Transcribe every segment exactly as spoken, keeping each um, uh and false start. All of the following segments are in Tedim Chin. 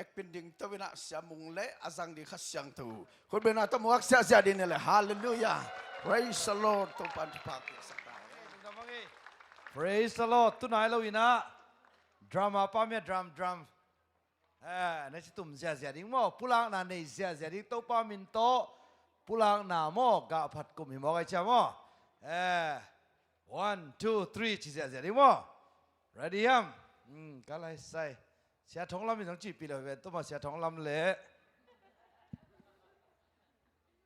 Ekpin ding to in ah Sia Mung le a zang ding Kha Siangtho khutbetna tawh muak siahsiah ding ni le. Halleluiah. Praise the Lord. Topa'n thupha piaksak ta hen. Praise the Lord. Tunai lo in ah drama pa mia drum drum. Eh, na ci tum ziazia ding maw, pulakna nei ziazia ding, Topa min tawh pulakna maw, gah phat kum hi maw, kai cia maw. Eh, one, two, three, ci ziazia ding maw. Ready hiam? Hmm, ka lai sai. Sia Thawng Lam in zong cihpih lo hi ve, tuma Sia Thawng Lam le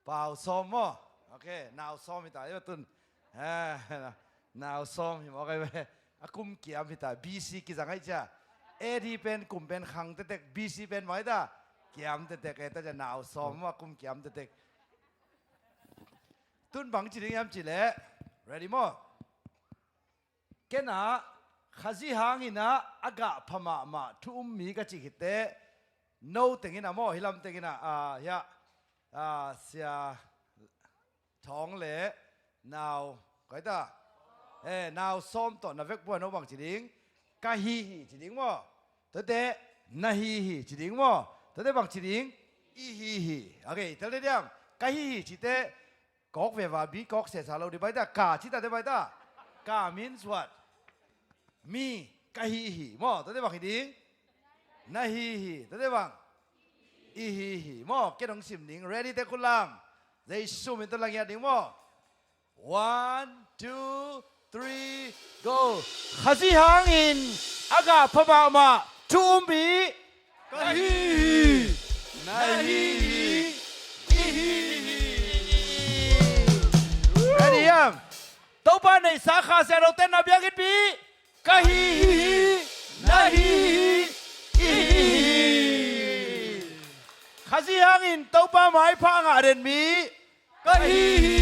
Pau Sawm maw? Ok, Nau Sawm hi ta, i va tun. Eh, Nau Sawm hi maw, kai ve. A kum kiam hi ta, B C kizang ai cia. A D pen kum pen khang tetek, B C pen maw hi ta. Kiam tetek, eh, ta cia Nau Sawm maw, a kum kiam tetek. Tun bang ci ding hiam ci le. Ready maw? Ken ah Khazih hangin ah a gah pha mahmah thu um mi ka cih khit teh, no tengin ah maw, hi lam tengin ah, ah, hiah, ah, Sia Thawng le Nau, koi ta, eh, Nau Sawm tawh na vekpi-a no bang ci ding, ka hi hi ci ding maw. Tuate, na hi hi ci ding maw. Tuate bang ci ding, i hi hi. Ok, tel te diam. Ka hi hi ci teh, kawk veva bi kawk sesa lo ding, bai ta, ka ci ta te bai ta. Ka means what? Mi, ka hi hi maw, tuate bang hi ding? Na hi hi, tuate bang? I hi hi maw, ken hong sim ding, ready te khut lam. Jesu min tawh la ngiat ding maw. One, two, three, go. Khazih hangin a gah pha mahmah thu um mi. Ka hi hi. Na hi hi. I hi hi. Ready hiam? Topa neihsa Kha Siangtho ten na biakinn mi. Ka hi hi. Na hi hi. I hi hi. Khazih hangin Topa maipha ngah den mi. Ka hi hi.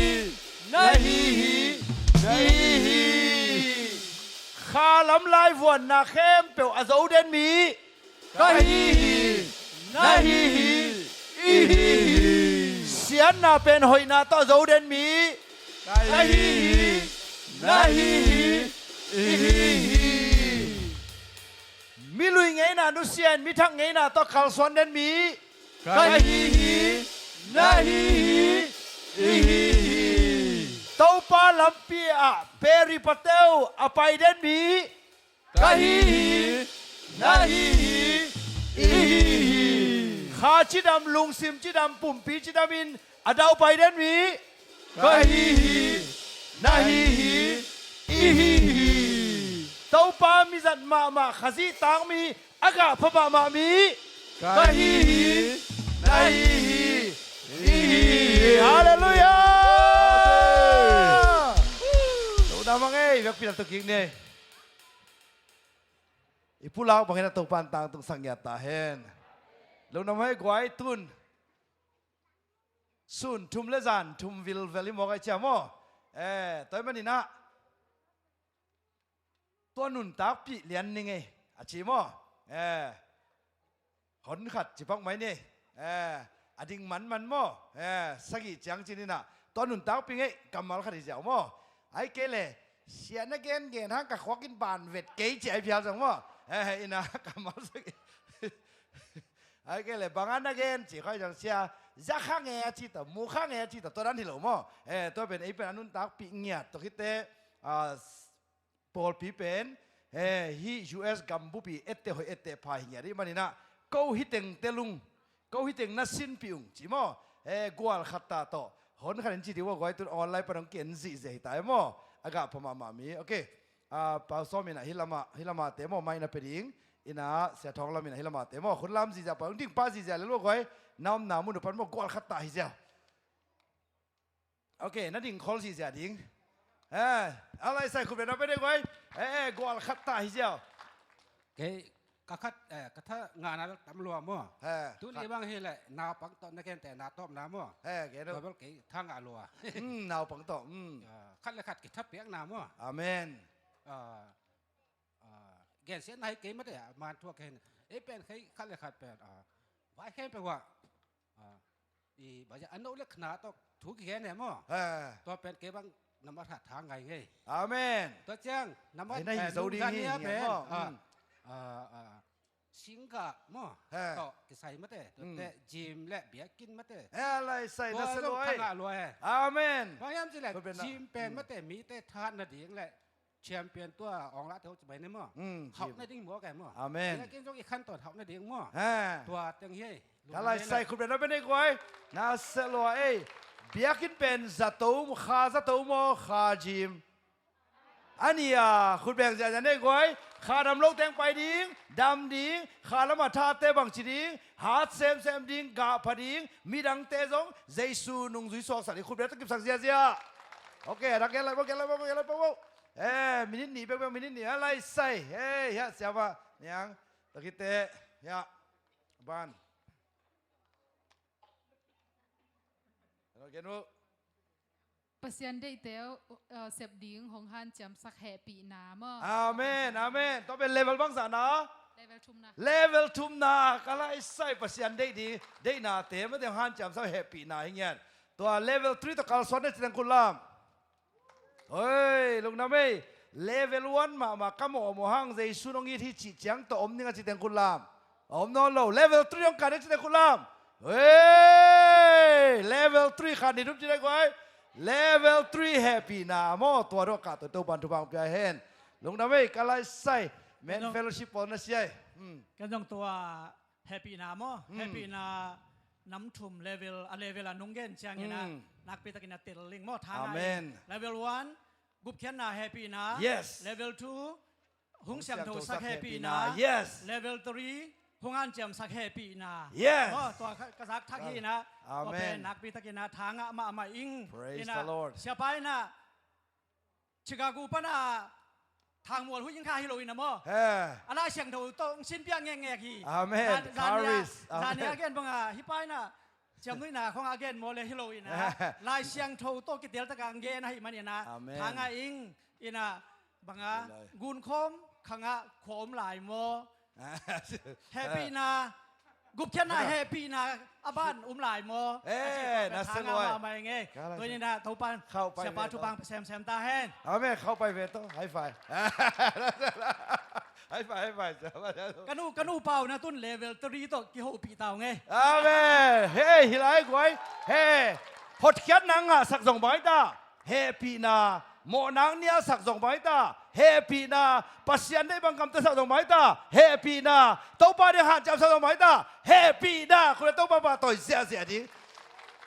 Na hi hi. Na hi hi. Kha lam lai vuanna khempeuh a zo den mi. Ka hi hi. Na hi hi. I hi hi. Siatna pen hoihna tawh zo den mi. Ka hi hi. Na hi hi. I hi hi. Mi lui ngeina nusia in mi thak ngeina tawh kalsuan den mi. Ka hi hi. Na hi hi. I hi hi. Topa lampi ah peri pateu a pai den mi. Ka hi hi. Na hi hi. I hi hi. Kha cidam, lungsim cidam, pumpi cidam in a daupai den mi. Ka hi hi. Na hi hi. I hi hi. Topa mizat mahmah Khazih tang mi, a gah pha mahmah mi. Ka hi hi. Na hi hi. I hi hi. Halleluiah. Amen. Lo na mang ei, vekpi na tu kik nei. I pulak bangin a Topa in tangtung sak ngiat ta hen. Lo na mang ei guai tun. Sun thum le zan thum vilvel i mawk ai cia maw. Eh, tua ahih manin ah tua nuntakpih lian ning ei a ci maw. Eh, hon khat ci pak mai ni. Eh, a ding manman maw. Eh, sagih ciang ci ni nah. Tua nuntakpih ngei kammal khat hi ziau maw. Ai kei le, sia na gengen hang ka khuak in ban vet kei ci ai phial zong maw. Eh, ina kammal sagih. Ai kei le bang a na gen ci khoi zong sia, za kha nge a ci ta, mu kha nge a ci ta, tua dan hi lo maw. Eh, tua pen ei pen a nuntakpih ngiat tua khit teh, ah, pawlpi pen, eh, hih U S gambupi etteh hoih etteh pha hi ngiat ahih manin ah, ko hi teng tel ung, ko hi teng na sinpih ung ci maw. Eh, gual khat ta tawh hon khat in ci dih ua guai tun online pan hong ken zihziah hi ta e maw. A gah pha mahmah mi. Ok. Ah, Pau Sawm in ah hih lamah, hih lamah te maw, mai na pia ding. In ah Sia Thawng Lam in ah hih lamah te maw, khut lam zihziah pah, hong ding pah zihziah le lua guai. Na omna mun uh pan maw, gual khat ta hi ziau. Ok, na ding khol zihziah ding. Eh, a lai sai khut beng na pia ding guai. Eh, eh, gual khat ta hi ziau. Kei ka khat, eh, ka tha ngahna bek tam lua maw. Eh, tuni khat bang hi leh naupang tawh na gente na tawpna maw. Eh, kei no. Tua bel kei tha ngah lua. Hmm, naupang tawh, hmm. Ah, khat le khat kithapiakna maw. Amen. Ah, ah, gensiatna hi kei mate, ah, man thuak kei. Ei pen kei khat le khat pen, ah, vai khempeuh ah, ah, i, bang a no le khana tawh thu kigen e maw. Eh. Tua pen kei bang nambat khat tha ngai ngei. Amen. Tua ciang nambat, eh, na hi zo ding hi, hi pen maw. Ah, hmm. Ah, ah, singgah maw, he, tawh kisai mate, tuate, mm, gym le biakinn mate. He, lai sai na se luai. Tua zong thangah luai. Amen. Bang hiam cih leh, khut beng na, gym pen, mm, mate, mite tha nading le champion tua awng lah teu ci bai ne maw. Mm, hauh nading maw kai maw. Amen. Biakinn zong i khan tawn hauh nading maw. He. Tua teng hi. Ka lai sai khut beng na beng ne guai. Na se luai ei. Biakinn pen zato, kha zato maw, kha gym. A nih a, khut beng ziahziah nei guai. Kha dam lo teng pai ding, dam ding, kha lamah thate bangci ding, hat semsem ding, gah pha ding, midangte zong Jesu nungzui suaksak ding, khut beng tawh kipsak ziahziah. Ok, a dak gen lai bo, gen lai bo, gen lai bo. Eh, minit nih bekbek, minit nih a lai sai. Eh, hiah siapa niang, takite, hiah ban. Hello, gen bo. Pasian deihte uh, uh, sep ding hong hanciamsak hehpihna maw. Amen, amen. Tua pen level bangzah na? Level thumna. Level thumna. Ka lai sai Pasian deih ding, deihnate mate hong hanciamsak hehpihna hi ngian. Tua level three tawh kalsuan na ci teng khut lam. Oi, lungdam ei. Level one mahmah ka mawhmawh hang Jesu nong it hi cih ciang tawh om ning a ci teng khut lam. A om nawn lo. Level three hong kah ning a ci teng khut lam. Hey, level three khat nih thum ci dek guai. Level three hehpihna maw, tua dawh kah tawh Topa'n thupha hong pia hen. Lungdam ei, ka lai sai. Men fellowship pawl na sia ei. Hmm. Ken zong tua hehpihna maw. Hmm. Hehpihna nam thum level, a level a nong gen ciangin a, hmm, nakpi takin a tel ling maw, thang a. Amen. Level one, gupkhiatna hehpihna. Yes. Level two, hong siangthosak hehpihna. Yes. Level three, hong hanciamsak hehpihna. Yes. Maw, tua ka, ka zak thak hi na. Amen. Tua pen nakpi takin a thang a mahmah ing. Praise the Lord. Siapa in a Chicago pan a thangmual huih in kha hi lo in a maw. He. A Lai Siangtho tawh hong sinpiak ngekngek hi. Amen. Zan, zan nia, Charis. Amen. Zan nia a gen bang a, hih pa in a ciamnuihna khong a gen maw le hi lo in a. Lai Siangtho tawh kitel tak a gen ahih man in a. Amen. Thang a ing in a bang a, gunkhawm khang a khua om lai maw. Hehpihna, gupkhiatna hehpihna a ban um lai maw? Eh, na se luai. Tua ni na Topa'n siapa thupha hong pia semsem ta hen. Amen. Khauh pai ve tawh. High five. High five, high five. Ka nu, ka nu pau na tun level three tawh kihopih ta ung ei. Amen. Hey, hi lai guai. Hey. Hotkhiatna ngahsak zong bang hi ta. Hehpihna, mawhna nialsak zong bang hi ta. Hehpihna, Pasian deih bang gamtatsak zong bang hi ta. Hehpihna, Topa deih hanciamsak zong bang hi ta. Hehpihna, khut le Topa pahtawi ziahziah ding.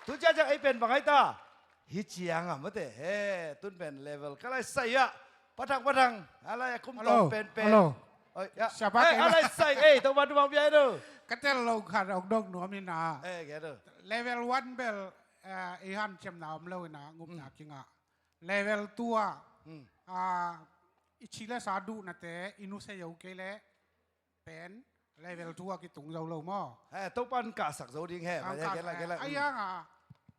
Tu ciangciang ei pen bang hi ta. Hih ciang a mate, he, tun pen level ka lai sai ah. Pathang, pathang. A lai a kum tawng penpen. Hello. Oi, ya. Siapa kei a lai sai, ei, Topa thupha hong pia ei do. Ka tel lo khat hong dong nuam in a. Eh, kei do. Level one bel, eh, i hanciamna om lo in a, ngupna kingah. Level two ah, ah, i ci le sa duhnate i nusia zo kei leh pen level two ah kitung zo lo maw? He, Topa'n kahsak zo ding he. Hong kahsak. Ai hang a,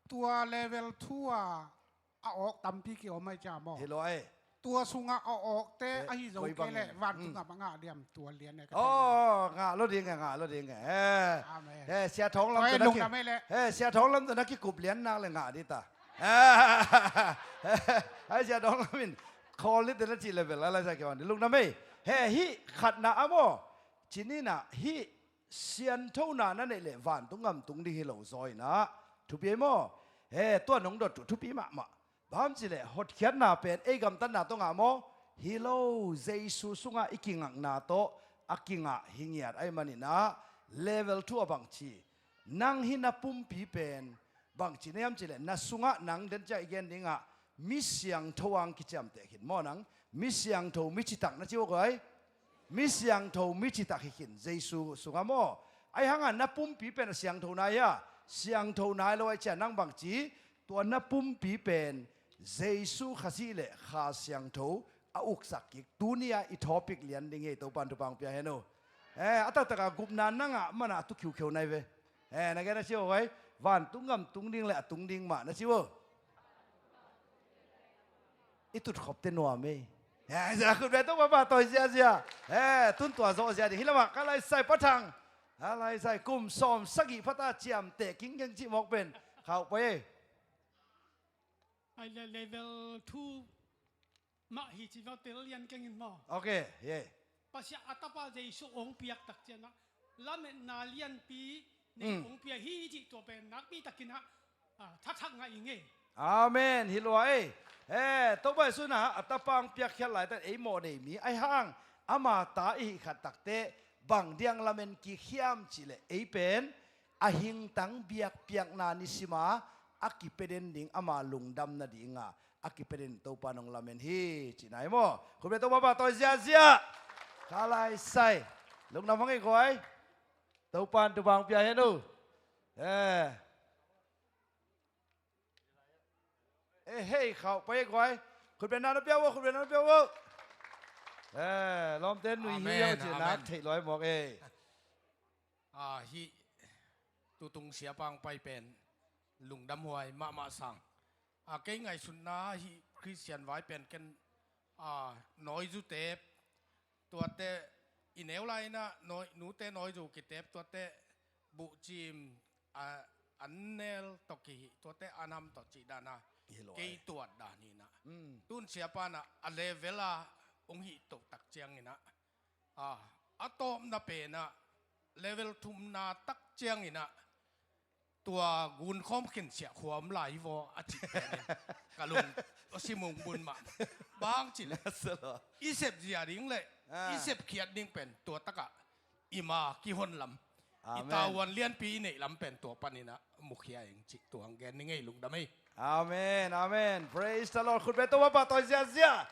tua level two ah a awk tampi kiom ai cia maw? Hi lo ai. Tua sungah a awkte ahi zo kei leh vantung ah bang ngah diam, tua lian e ka. Oh, ngah lo ding e, ngah lo ding e. He. Amen. He, Sia Thawng lam tawh na ki, he, Sia Thawng lam tawh na kikup lian nak le ngah ding ta. Ai, Sia Thawng lam in khawl ni te na cih level a lai sa kiwan ding. Lungdam ei. He, hih khatna a maw? Ci ni na, hih sianthona na neih leh vantung gam tung ding hi lo zaw in a, thupi ei maw? He, tua nong dot uh thupi mahmah. Bang hang hiam cih leh hotkhiatna pen ei gamtatna tawh ngah maw? Hi lo, Jesu sungah i kingakna tawh a kingah hi ngiat ahih manin a, level two ah bang ci, nang hih na pumpi pen bang ci na hiam cih leh na sungah nang den ciang i gen dingah mi siangtho hong kiciamteh khin maw nang? Mi siangtho, mi citak na ci uh guai. Mi siangtho, mi citak hi khin Jesu sungah maw? Ai hang a na pumpi pen a siangtho nai a, siangtho nai lo ai cia nang bang ci, tua na pumpi pen Jesu Khazih le Kha Siangtho a uksak kik. Tuni a i topic lian ding hi, Topa'n thupha hong pia hen uh. Eh, a taktak a gupna na ngah man a tu khiukheu nai ve. Eh, na gen a ci uh guai, vantung gam tung ding le a tung ding mah na ci uh. I tutkhop te nuam ei. Eh, za khut ve tawh papa tawi ziazia. Eh, tun tua zawh zia ding. Hi lamah ka lai sai pathang. A lai sai kum sawm sagih phata ciamteh kingkeng cih mawk pen. Khauh pai ei. Ai le level two mah hi ci lo tel lian keng in maw. Ok, ye. Pasian a tapa Jesu hong piak tak ciangah lametna lianpi nei kong pia hi cih tua pen nakpi takin ah, ah, thakthak ngah ing ei. Amen. Hi lua ei. Eh, Topa Jesu in ah a tapa hong piakkhiat laitak ei mawh nei mi ahi hang, ama ta i hih khat takteh bang diang lamen kik hiam cihleh ei pen a hingtang biakpiakna nisima a kipia den ding, ama lungdam nadinga a kipia den Topa nong lamen hi cihna hi maw? Khutbia Topa pahtawi ziahziah. Ka laisai. Lungdam hang ei guai. Topa in tua bang pia hen uh. Eh. Eh, hei, khauh pai ei guai. Khutbia na na pia uh, khutbia na na pia uh. Eh, lawmte nui hi. Amen, uh, cihna amen. Theih lua ei mawk ei. Ah, hih tutung siapa hong pai pen lungdam huai mahmah sang. Ah, kei ngaihsutna hih Khristian vai pen ken, ah, nawizu tep, tuate i neu lai-in ah nawi, nute nawizu kitep, tuate buhcim, ah, an nel tawh kihih, tuate an ham tawh cih dan a. Hi lua ei. Kei tuat dan hi-in ah. Mm. Tun siapa in ah a level a hong hih toh tak ciangin ah, ah, a tawpna pen ah level thumna tak ciangin ah tua gunkhawm khensiah khua om lai vaw a cih pen in ka lung a simung bun mah. Bang cih leh i sep zia ding leh i sep khiat ding pen tua takah i ma kihon lam, i tavuan lianpi i neih lam pen tua panin ah mukhia ing cih tua hong gen ning ei. Lungdam ei. Amen, amen. Praise the Lord. Khutbia Topa pahtawi ziahziah.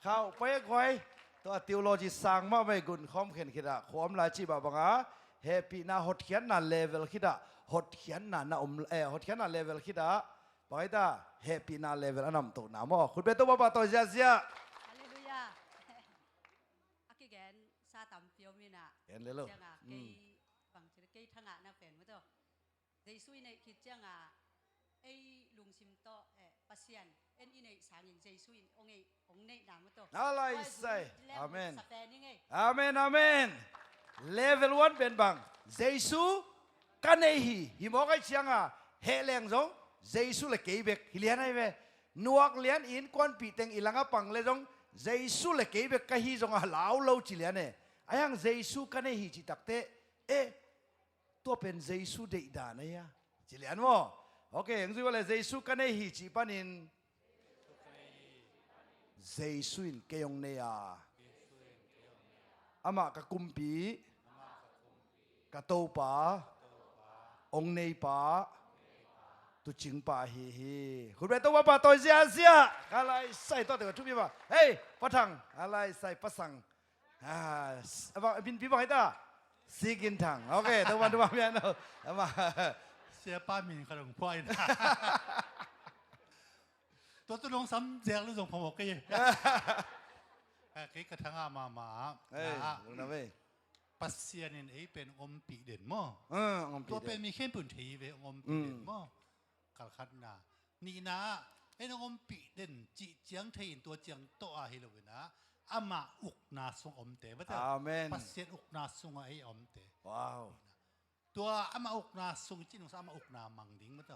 Khauh pai ei guai. Tua theology sang mahmah ei, gunkhawm khen khitah khua om lai cih mah banga hehpihna hotkhiatna level khitah hotkhiatna na om, eh, hotkhiatna level khitah bang ei ta, hehpihna level a namtohna maw? Khutbia Topa pahtawi ziahziah. Halleluiah. A kigen sa tampi om in ah. Gen le lo. Ciangah kei bang cih leh kei thangahna pen maw tawh, Jesu i neih khit ciangah ei lungsim tawh, eh, Pasian en i neih sangin Jesu in hong ei, hong neihna maw tawh. Amen. Amen, amen. Level one pen bang, Jesu ka nei hi, hi mawk ahih ciangah heh leng zong Jesu le kei bek hi lian ahi ve. Nuak lian innkuanpih teng i langah pang le zong Jesu le kei bek ka hi zongah lau lo ci lian e. Ahi hang Jesu ka nei hi cih takteh, eh, tua pen Jesu deihdan ahi a ci lian maw? Ok, hong zui vua leh Jesu ka nei hi cih panin Jesu in kei hong nei a, amah ka Kumpi, ka Topa, hong neipa, tuucingpa ahi hi. Khutbia Topa pahtawi ziahziah. Ka laisai, tuate ka thupi mah. Hei, Pa Thang. Ka laisai, Pa Sang. Ah, s-, a bang, a min pi bang hi ta? Si Gin Thang. Ok, tua bang, tua bang, mian lo. Ama. Siapa min ka dong pua in. Tua tu dong sam ziak lo zong phamawh kei. Ah, kei ka thangah mahmah. Ei, ah, lungdam ei. Pasian in ei pen ompih den maw? Ah, ompih den. Tua pen mi khempeuh in thei ve, ompih den maw? Kalkhatna. Nihna ah, ei nong ompih den cih ciang thei in tua ciang tawh a hi lo in ah, amah ukna sung omte, mate. Amen. Pasian ukna sungah ei omte. Wow. Tua amah ukna sung cih nungsa amah ukna mang ding, mate.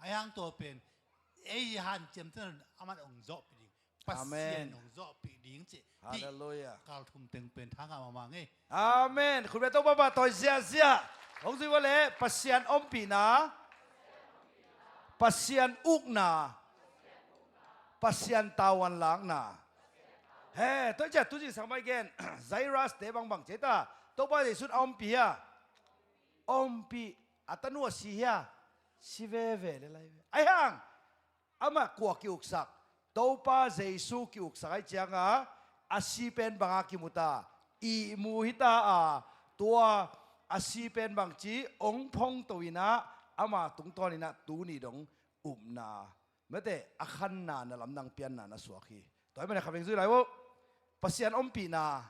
Ahi hang tua pen ei hanciam tuan amah hong zawhpih ding. Pasian hong zawhpih ding cih. Halleluiah. Kal thum teng pen thangah mahmah ngei. Amen. Khutbia Topa pahtawi ziahziah. Hong zui vua leh Pasian ompihna, Pasian ukna, Pasian tavuan lakna. He, tua ciah tu zing sang bai gen. Jairus te bangbang ci ta. Topa Jesu in a ompih hia? Ompih. A tanu a si hia? Si veve le lai ve. Ahi hang amah kua ki-uksak? Topa Jesu ki-uksak ahih ciangah a si pen banga kimu ta? Ihmu hi ta a, tua a si pen bangci hong phongto in ah ama tungtawn in ah tuni dong upna, mate, a khanna na lamdang pianna na suak hi. Tua ahih manin kha beng zui lai uh. Pasian ompihna,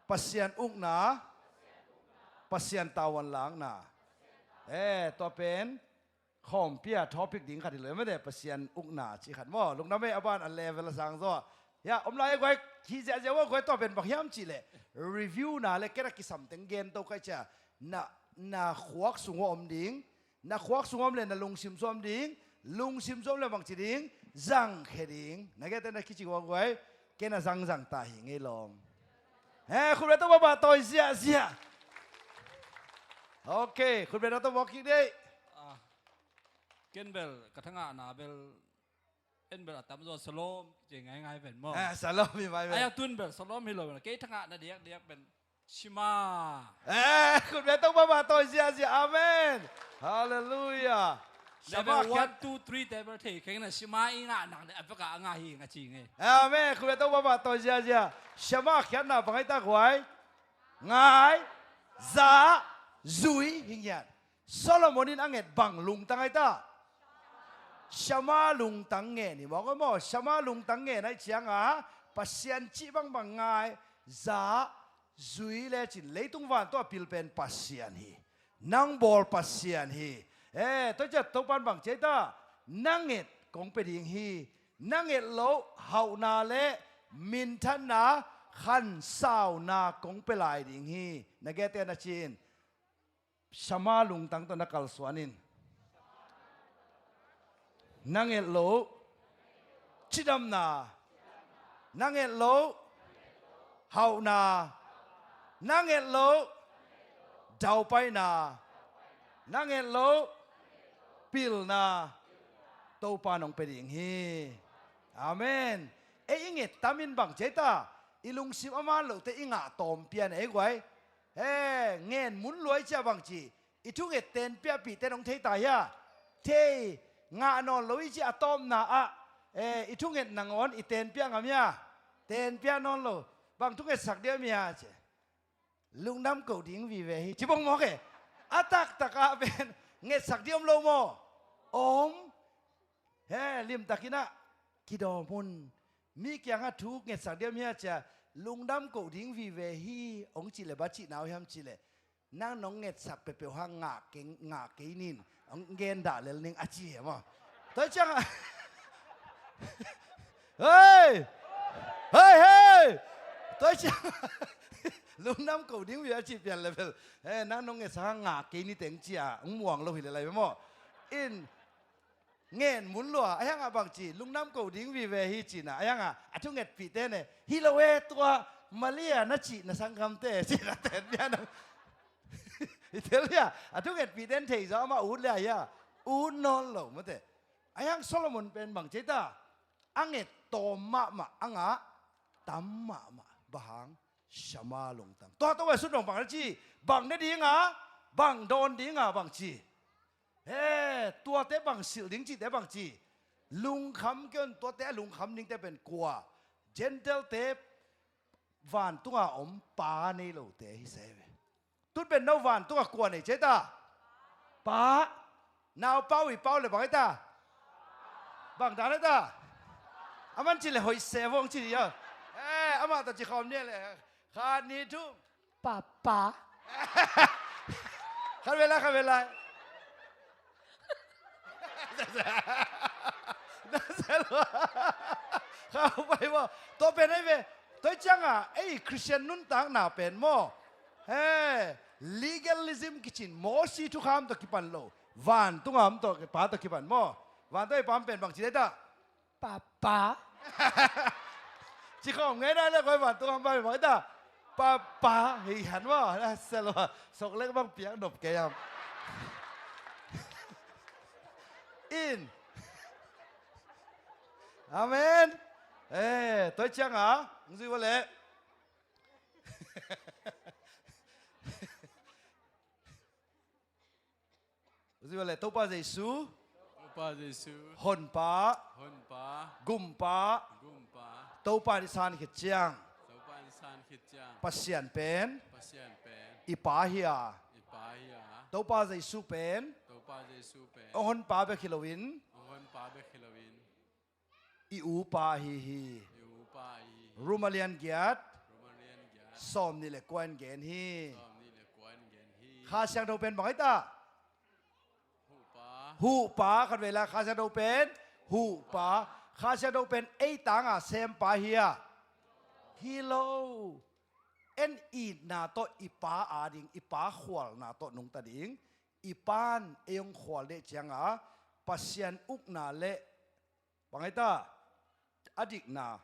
Pasian ukna, Pasian tavuan lakna. Eh, tua pen khawmpi a topic ding khat hi lo, mate, Pasian ukna cih khat maw? Lungdam ei, a ban a level a sang zaw. Ya, om lai ei guai, hi ziahziah uh a guai, tua pen bang hiam cih leh review na le ken a kisam teng gen to ka hih ciah. Na, na khuak sung uh a om ding, na khuak sung uh a om leh na lungsim sung uh a om ding, lungsim sung uh a om leh bangci ding, zangkhia ding. Na gete na kici uh a guai, ken a zangzang ta hi ngei lawm. He, khut beng Topa pahtawi ziahziah. Ok, khut beng na tawh mawk kik dih. Ah, ken bel ka thangahna bel, en bel a tamzaw salom ci ngaingai ven maw. Eh, salom hi mai ven. Ai a tun bel salom hi lo ven. Kei thangahna diakdiak pen Shema. Eh, khut beng Topa mah tawi ziazia. Amen. Halleluiah. Shema khiat. One, two, three te bel thei kheng na Shema i ngah nak le a peka a ngah hi nga ci ngei. Amen. Khut beng Topa mah tawi ziazia. Shema khiatna bang ai ta guai. Ngai, za, zui hi ngiat. Solomon in a nget bang lungtang ai ta? Shema lungtang ngen hi mawk a maw. Shema lungtang ngen ai cianga Pasian cih bangbang ngai, za, zui lecin leitung vantung a pil pen Pasian hi. Nang bawl Pasian hi. Eh, tua ciat Topan bang ci ai ta? Na nget kong pia ding hi. Na nget loh hauhna le minthanna khansauna kong pia lai ding hi. Na gete na cin. Shema lungtang tawh na kalsuan in. Na nget loh cidamna. Na nget loh hauhna. Na nget loh daupaina. Na nget loh pilna. Topa nong pia ding hi. Amen. Ei i nget tamin bang ci ai ta? I lungsim a man lote i ngah tawm pian ei guai. He, ngen mun luai cia bang ci. I thunget tenpiahpihte nong thei ta hia? Thei. Ngah nawn lo i ci a tawpna ah, eh, i thunget nangawn i tenpiah ngam hia? Tenpiah nawn lo. Bang thungetsak diam hia ci. Lungdam ko ding vive hi. Ci bong mawk e. A taktak ah pen ngetsak diam lo maw? Om. He, limtakin ah kidawm hun. Mi kiangah thu ngetsak diam hia cia, lungdam ko ding vive hi, hong cih le bang cihna uh hiam cih le, nang nong ngetsak peuhpeuh hang ngah kei, ngah kei nin, hong gen dah lel ning a ci hi maw. Tua ciangah, hei! Hei, hei! Tua ciangah, lungdam ko ding vive a cih pian le bel, he, nang nong ngetsak hang ngah kei ni teng cia, hong muang lo hi le lai maw. In, ngen mun lua, a hiangah bang ci, lungdam ko ding vive hi cina, a hiangah, a thungetpihte ne, hi lo e tua, Malia na cih na sanggamte, cina ten pian. I tel hia, a thungetpihte in thei zaw amah ut le a hia, ut nawn lo, mate. A hiang Solomon pen bang ci ta, a nget tawm mahmah, a ngah tam mahmah, bang hang, Shema lungtang. Tua tawh a sut dong bang na ci, bang ne dinga, bang dawn dinga, bang ci. He, tuate bang silh ding cihte bang ci. Lungkham kei un, tuate a lungkham dingte pen kua? Gentile-te vantunga om pa nei lote hi se ve. Tut pen no vantunga kua nei ci ai ta? Pa. Nau pau i pau le bang ai ta? Bang dan ai ta? Aman ci le hoih se vong ci ni a. Eh, amah ta ci khawm ni le. Khat ni thum. Papa. Khat vei lai, khat vei lai. Khat pai maw. Tua pen ai ve. Tua cianga ei Christian nuntakna pen maw. He, legalism kicin Mosi thukham tawh kipan lo. Vantung a om tawh, pa tawh kipan maw. Vantung a i pa om pen bang ci dai ta? Papa. Ci khawm ngei nai le koi vantung a om pa pen bang ci ta? Papa. Hei han maw. Na sel maw. Sok lek bang piak nop kei am. In. Amen. Eh, tua cianga. Ngzui wa le. Uzi vale, Topa Jesu. Topa Jesu. Honpa. Honpa. Gumpa. Gumpa. Topa in i san khit ciang. Topa in i san khit ciang. Pasian pen. Pasian pen. I Pa hi a. I Pa hi a. Topa Jesu pen. Topa Jesu pen. Hong Honpa bek hi loin. Hong Honpa bek hi loin. I upa ahi hi. I upa ahi hi. Rom a lian giat. Rom a lian giat. Sawm nih le kua in gen hi. Sawm nih le kua in gen hi. Kha Siangtho pen bang hi ta? Huhpa. Huhpa, khat vei la, Kha Siangtho pen huhpa. Kha Siangtho pen ei tanga sempa hi a. Hi lo. En itna tawh i Pa ading, i Pa khualna tawh nungta ding. I Pa'n ei hong khual deh cianga Pasian ukna le bang hi ta, a dikna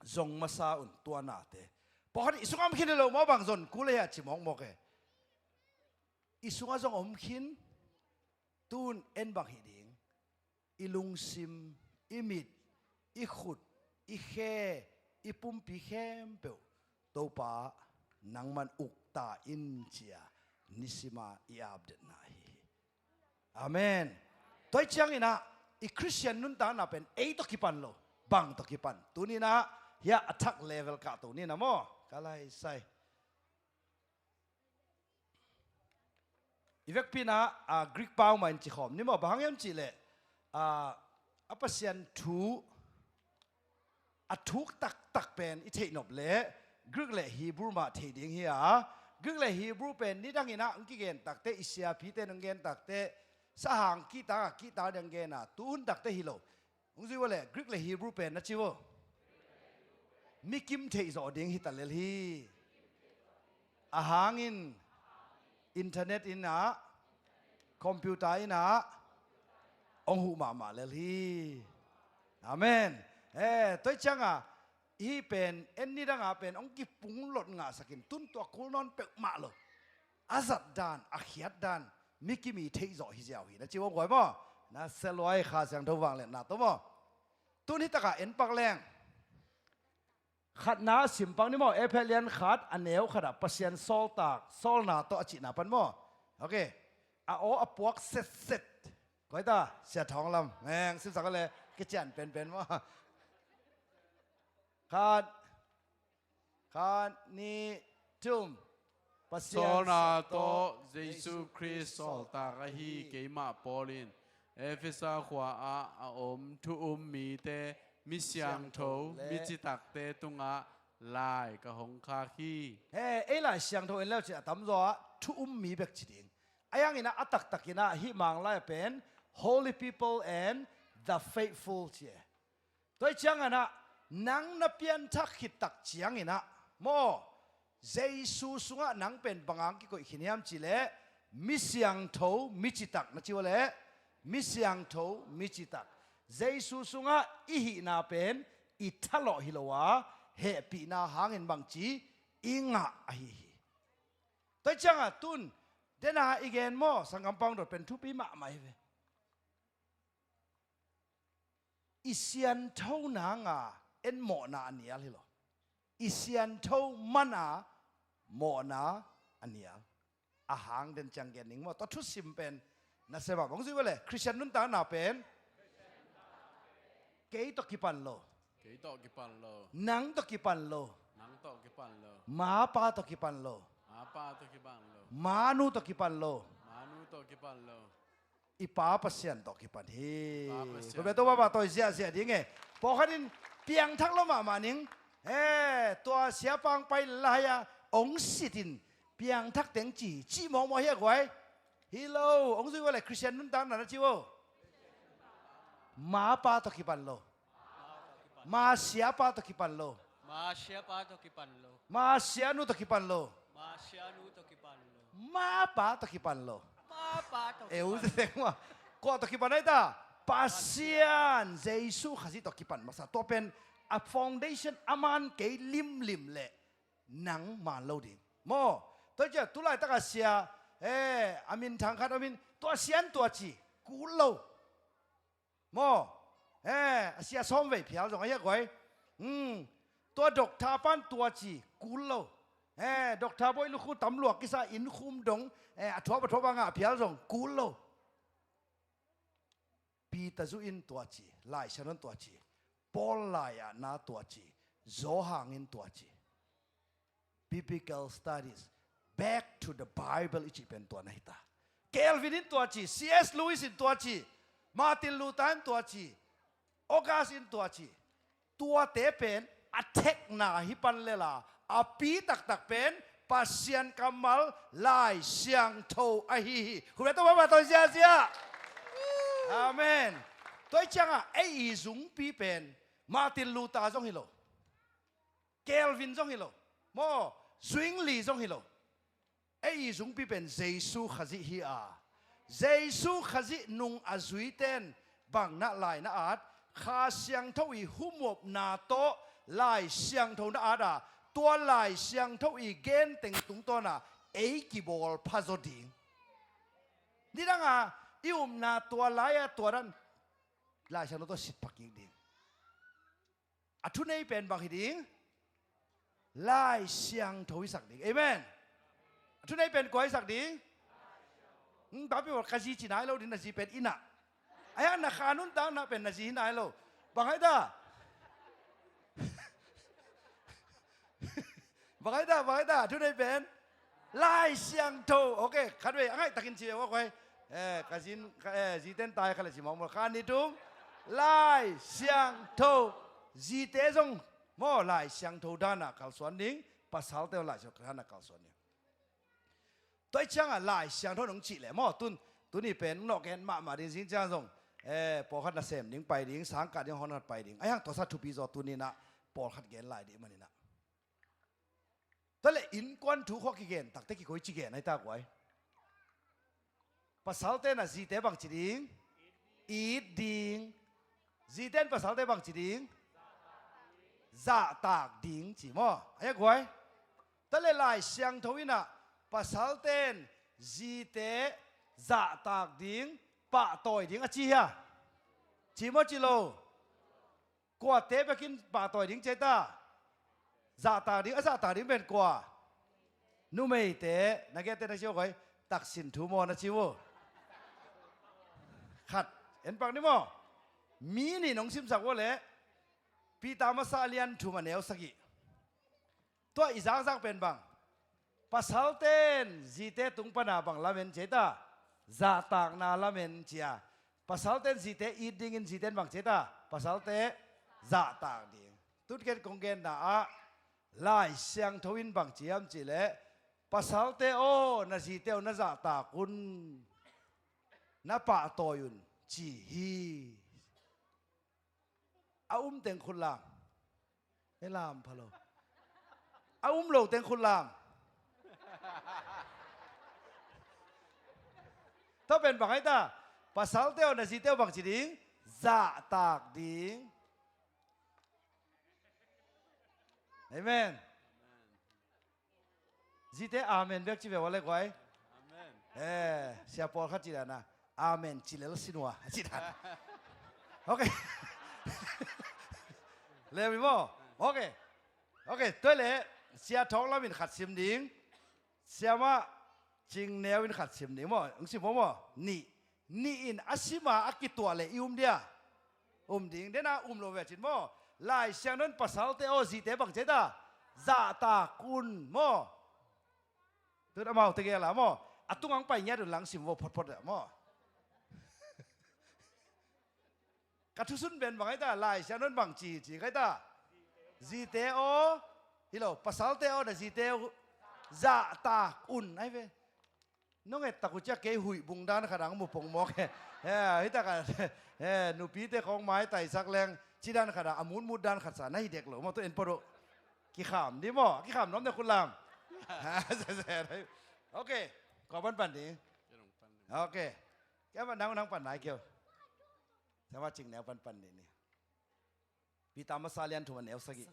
zong masa un, tua nate. Pawlkhat i sungam khin hi lo maw, bang zon kul ahi a ci mawkmawk e. i sungah zong om khin. Tun en bang hi ding? I lungsim, i mit, i khut, i khe, i pumpi khempeuh Topa nangman ukta in ci-a nisima i update na hi hi. Amen. Tua hi ciangin ah i Khristian nuntakna pen ei tawh kipan lo, bang tawh kipan? Tuni-in ah hiah a thak level kahto ni na maw? Ka laisai. I vekpi-in ah, ah, Greek pau mah in ci khawm ni maw? Bang hang hiam cih leh, ah, a Pasian thu a thuk taktak pen i theihnop leh Greek le Hebrew mah thei ding hi a, Greek le Hebrew pen nidangin ah hong kigen takteh, i siapite in hong gen takteh, sahang kihtak a kihtak ding gen a, tu hun takteh hi lo. Hong zui ua leh Greek le Hebrew pen na ci uh, mi kim theih zawh ding hi ta lel hi. A hangin internet in ah, computer in ah hong huh mahmah lel hi. Amen. Eh, tua hi ciangah hih pen en nidangah pen hong kipung lot ngahsak in, tun tua kul nawn peuhmah lo. A zat dan, a khiat dan, mi kim i theih zawh hi ziau hi na ci uh a guai maw? Na sia lua hi, Kha Siangtho vangliatna tawh maw? Tun hih takah en pak leng. Khatna sim pak ni maw? Efesa lian khat a neu khat ah Pasian sawltak, sawlna tawh a cihna pan maw? Ok. A aw a puak setset. Koi ta, Sia Thawng Lam. Hong simsak a leh kician penpen maw? Khat, khat, nih, thum. Pasian sawlna tawh Jesu Khrist sawltak ahi keimah Paul in Efesa khua ah a om thu um mite, mi siangtho, mi citakte tungah lai ka hong khak hi. He, ei Lai Siangtho en leu cin a tamzaw ah thu um mi bek ci ding. A hi hangin ah a taktakin ah hih Manglai ah pen holy people and the faithful ci e. Tua hi ciangin ah nang na pianthak khit tak ciangin ah maw, Jesu sungah nang pen bang hang kikoih khin hiam cih leh mi siangtho, mi citak na ci uh a leh, mi siangtho, mi citak. Jesu sungah i hihna pen i thalawh hi lo a, hehpihna hangin bangci i ngah ahi hi. Tua hi ciangah tun dena i gen maw, sanggampa hong dot pen thupi mahmah hi ve. I siantho nanga en mawhna a nial hi lo. I siantho mana mawhna a nial. A hang den ciang gen ning maw? Tua thusim pen na sem ah bang zui ua leh Khristian nuntakna pen kei tawh kipan lo. Kei tawh kipan lo. Nang tawh kipan lo. Nang tawh kipan lo. Mapa tawh kipan lo. Mapa tawh kipan lo. Manu tawh kipan lo. Manu tawh kipan lo. I Pa Pasian tawh kipan hi. Pa Pasian. Khut beng, Topa mah tawi ziahziah ding e. Pawlkhat in piangthak lo mahmah ning. He, tua siapa hong pai lai-a hong sit in piangthak teng ci, ci mawkmawk hi a guai. Hi lo, hong zui ua leh Khristian nuntakna na ci uh. Mapa tawh kipan lo. Ma siapa tawh kipan lo. Ma siapa tawh kipan lo. Ma sianu tawh kipan lo. Ma sianu tawh kipan lo. Mapa tawh kipan lo. Mapa tawh kipan lo. E, u teng maw. Kua tawh kipan ai ta? Pasian, Jesu Khazih tawh kipan masa. Tua pen a foundation a man kei limlim leh nang man lo ding. Maw, tua ciah tulaitak a sia, eh, a minthang khat om in, tua sian tua ci, kul lo. Maw, eh, a sia sawm vei phial zong a hi a guai. Hmm, tua doctor pan tua ci, kul lo. Eh, doctor bawi lukhu tam luak kisa in khum dong, eh, a thuap a thuap a ngah phial zong, kul lo. Peter zuh in tua ci, Lai Siangtho in tua ci, Paul lai-ah na tua ci, Johan in tua ci. Biblical studies, back to the Bible i cih pen tua na hi ta. Calvin in tua ci, C S Lewis in tua ci, Martin Luther in tua ci, August in tua ci. Tuate pen a thekna hi pan lel a, a pi taktak pen Pasian kammal Lai Siangtho ahi hi. Khut beng, Topa mah tawi ziahziah. Amen. Tua hi ciangah ei i zungpi pen Martin Luther zong hi lo, Calvin zong hi lo, maw, Zwingli zong hi lo. Ei i zungpi pen Jesu Khazih hi a, Jesu Khazih nung a zuite'n bang na lai na at, Kha Siangtho i humopna tawh Lai Siangtho na at a, tua Lai Siangtho i gen teng tungtawn a ei kibawl pha zaw ding. Nidanga i upna tua lai-a tua dan Lai Siangtho tawh sitpha kik ding. A thunei pen bang hi ding? Lai Siangtho i sak ding. Amen. A thunei pen kua i sak ding? Hmm, tapi ka zi ci nai lo ding, na zi pen ina. Aya na kha nuntakna pen na zi hi nai lo. Bang hai ta? Bang hai ta, bang hai ta, thunei pen Lai Siangtho. Ok, khat vei a ngaih takin ci ve ua koi. Eh, ka zin, ka, eh, ziten tai kha le ci mawk maw. Kha ni tum. Lai Siangtho. Zite zong maw Lai Siangtho dana kalsuan ding. Pasalte Lai Siangtho dana kalsuan ding. Tua i cianga Lai Siangtho nong cih le maw tun, tuni pen nawh gen mahmah ding zing ciang zong, eh, pawlkhat nasem ding pai ding, sangkah ding, hon khat pai ding. Ai hang tua sa thupi zaw tuninah pawlkhat gen lai dih maninah. Tua le innkuan thu khua kigen takte kikoi ci gen ai ta guai. Pasalte na zite bang ci ding? It ding. Zite in pasalte bang ci ding? Zahtak ding ci maw? Ai a guai. Tua le Lai Siangtho inah pasalte in zite zahtak ding, pahtawi ding a ci hia? Ci maw ci lo? Kuate bekin pahtawi ding ci ai ta? Zahtak ding, a zahtak ding pen kua? Numeite, na gete na ci uh koi, taksin thu maw na ci uh. Khat, en pak ni maw? Mi nih nong simsak uh le, Peter masa lian thum a neu sagih. Tua i zakzak pen bang? Pasalte in zite tung pana bang lamen ci ai ta? Zahtakna lamen ci a. Pasalte in zite it dingin zite in bang ci ai ta? Pasalte zahtak ding. Tutken kong genna ah Lai Siangtho in bang ci hiam cih leh, pasalte aw, na zite uh na zahtak un, na pahtawi un ci hi. A um teng khut lam. E lam pha lo. A um lo teng khut lam. Tua pen bang ai ta? Pasalte aw, na zite uh bang ci ding? Zahtak ding. Amen. Zite amen bek ci ve ua le guai. Amen. Eh, sia pawlkhat ci dana amen ci lel sin ua ci dana. Ok. Lewi maw? Ok. Ok, tua le sia thawng lamin khat sim ding. Siamah Cingneu in khat sim ding maw? Hong sim maw maw? Nih. Nih in a sima a kituah le i um dia? Um ding. Dena um lo ve cin maw? Lai Siangtho in pasalte aw, zite bang ci ai ta? Zahtak un maw? Tun amaute gel a maw? A tungang pai ngiat un lang sim vo photphot a maw? Ka thusun pen bang ai ta? Lai Siangtho in bang ci ci kai ta? Zite aw, hi lo, pasalte aw, na zite uh zahtak un ai ve. Nong et tak uh cia kei huih bung dan khat ang mu pong mawk he. He, hi tak a, he, nupite khawng maitaisak leng ci dan khat a, a mutmut dan khat sa na hi dek lo maw, tu en pawh uh. Kikham di maw? Kikham nuam de khut lam. Ok. Kua panpan di? Ok. Kei pan nang, nang pan nai keu. Siamah Cingneu panpan di ni. Peter masa lian thum a neu sagih.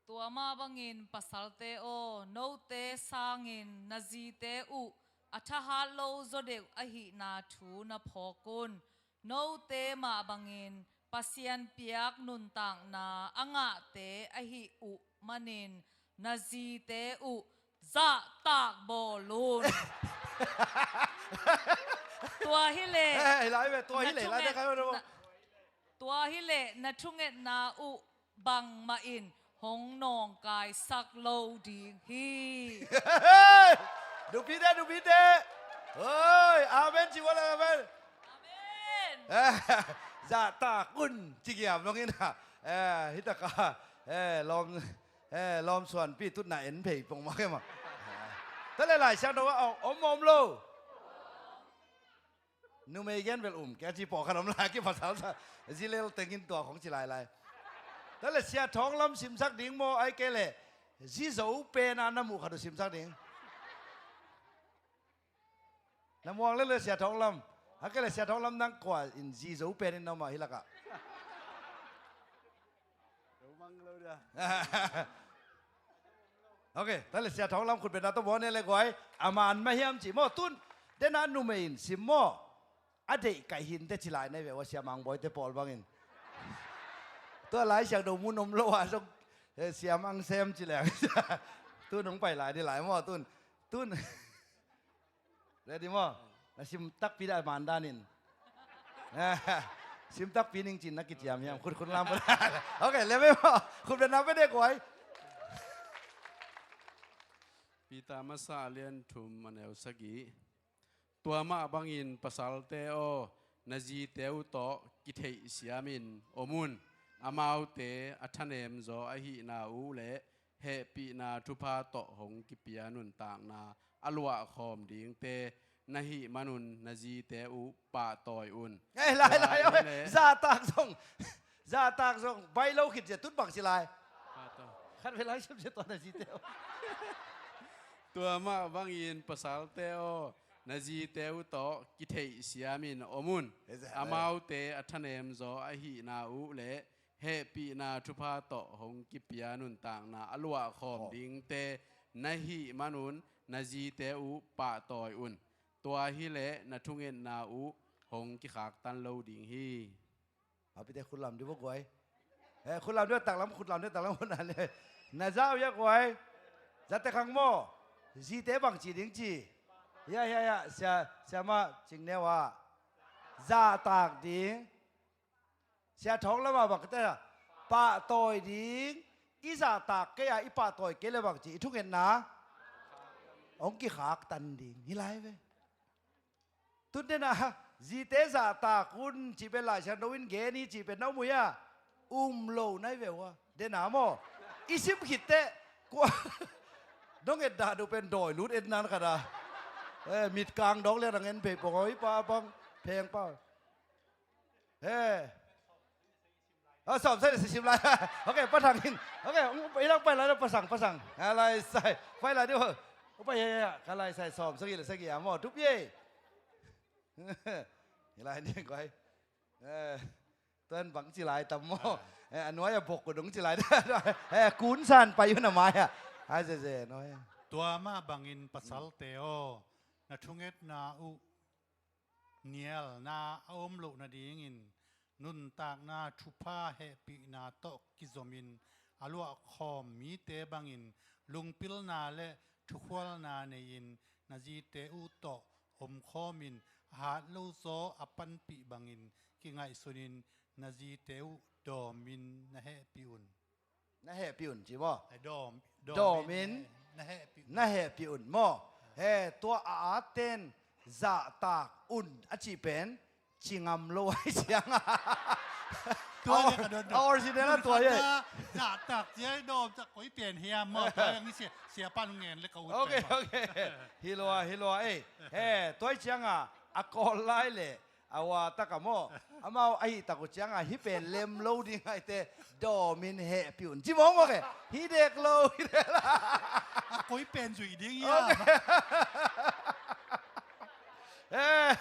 Tua mah bangin pasalte aw, note sangin na zite uh a thahat lo zaw deuh ahihna thu na phawk un. Note mah bangin Pasian piak nuntakna a ngahte ahih uh manin na zite uh zahtak bawl un. Tua hi leh, eh, hi lai ve, tua hi leh, na lai ve, thunget-, kai ve, na, tua hi leh na thungetna uh bangmah in hong nawngkaisak lo ding hi. Nupite, nupite. Oi, amen ci ua le, amen. Amen. Zahtak un ci giam long in a. Eh, hi tak a. Eh, lawm, eh, lawmsuanpi tutna en phei pong mah ke mah. Tua le Lai Siangtho ah om, om lo. Numei gen bel um kei a ci pawh khat om lai, kipasal sa. Zi lel tengin tua khong ci lailai. Tua le sia thawng lam simsak ding maw, ai kei le zi zo pen a na muh khat uh simsak ding. Na muang lel le sia thawng lam. A kei le sia thawng lam nang kua in zi zo pen in na mah hi lakah. Ok, tua le sia thawng lam khut bena tawh bawl ne le guai. A man mah hiam ci maw tun. Dena numei in sim maw. a deih kaih hinte ci lai na hi ve ua, Sia Mang Bawi te pawl bangin. Tua Lai Siangtho mun om lo a zong, eh, Sia Mang Sem ci leng. Tun hong pai lai ni lai maw, tun. Tun. Ready maw? Na sim takpi dah man danin. Sim takpi ning cin na kiciam hiam. Khut khut lam. Ok, le ve maw? Khut bena pe de kuai. Peter masa a lian thum a neu sagih. Tua mah bangin pasalte aw, na zite uh tawh kitheih siamin om un. Amaute a thanem zaw ahihna uh le hehpihna thupha tawh hong kipia nuntakna a luahkhawm dingte na hih manun na zite uh pahtawi un. Ei, lai, lai, tua hi leh zahtak zong, zahtak zong baih lo khit zia tun bang ci lai. Pahtawi. Khat vei lai siam zia tua na zite uh. Tua mah bangin pasalte aw, na zite uh tawh kitheih siamin om un. Ei, zah, lai. Amaute a thanem zaw ahihna uh le hehpihna thupha tawh hong kipia nuntakna a luahkhawm dingte na hih manun na zite uh pahtawi un. Tua hi leh na thungetna uh hong kikhaktan lo ding hi. Papite khut lam dih vo guai. Eh, khut lam dih, taklam khut lam dih, taklam khut lam dih. Na zau ya guai. Zate khang maw. Zite bang ci ding ci. Ya, ya, ya. Sia, sia ma cing neu a. Zahtak ding. Sia Thawng Lam a bang kate a, pahtawi ding. I zahtak kei a, i pahtawi kei le bang ci, i thungetna hong kikhaktan ding hi lai ve. Tun dena zite zahtak un cih pen Lai Siangtho in gen hi cih pen na um uh hia? Um lo na hi ve ua. Dena maw, i sim khit teh kua dong et dah duh pen dawi lut et nan khat a. Eh, mit kang dawk lian ang en pei pong aw, i pa pang pheng pa. He. Ah, sawm sagih le sagih sim lai. Ok, Pa Thang in. Ok, i lang pai lai lo, Pa Sang, Pa Sang. Ka lai sai. Pai lai dih. Pai, ya, ya, ya. Ka lai sai sawm sagih le sagih a maw. Tup ye. Hi lai dih guai. Eh, tuan bang ci lai tam maw. Eh, a nuai a bok ko dong ci lai dih. Eh, kun san pai un a mai a. Ai, ze, ze, nuai. Tua mah bangin pasalte aw, na thungetna uh nialna a om loh nadingin nuntakna thupha hehpihna tawh kizomin a luahkhawm mite bangin lungpilna le thukhualna nei-in na zite uh tawh omkhawmin a hat lo zaw a panpih bangin kingaihsunin na zite uh dawmin na hehpih un. Na hehpih un ci maw? Eh, dawm, dawmin, dawmin, eh, na hehpih un. Na hehpih un maw? He, tua a aten zahtak un a cih pen ci ngam lo ai ciang a. Tua le ka don don. A original a tua ye. Zahtak cia dawm cia koi pen hiam maw? Tua yang sia, sia pan ngen le ka ut. Ok, ok. Hi lua, hi lua, eh. He, tua ciang a, a kawl lai le a ua tak a maw? Amau ahi tak uh ciang a, hih pen lem lo ding aite dawmin hehpih un ci mawk mawk e. Hih dek lo, hih dek lo. A koi pen zuih ding ia. Ok. Eh,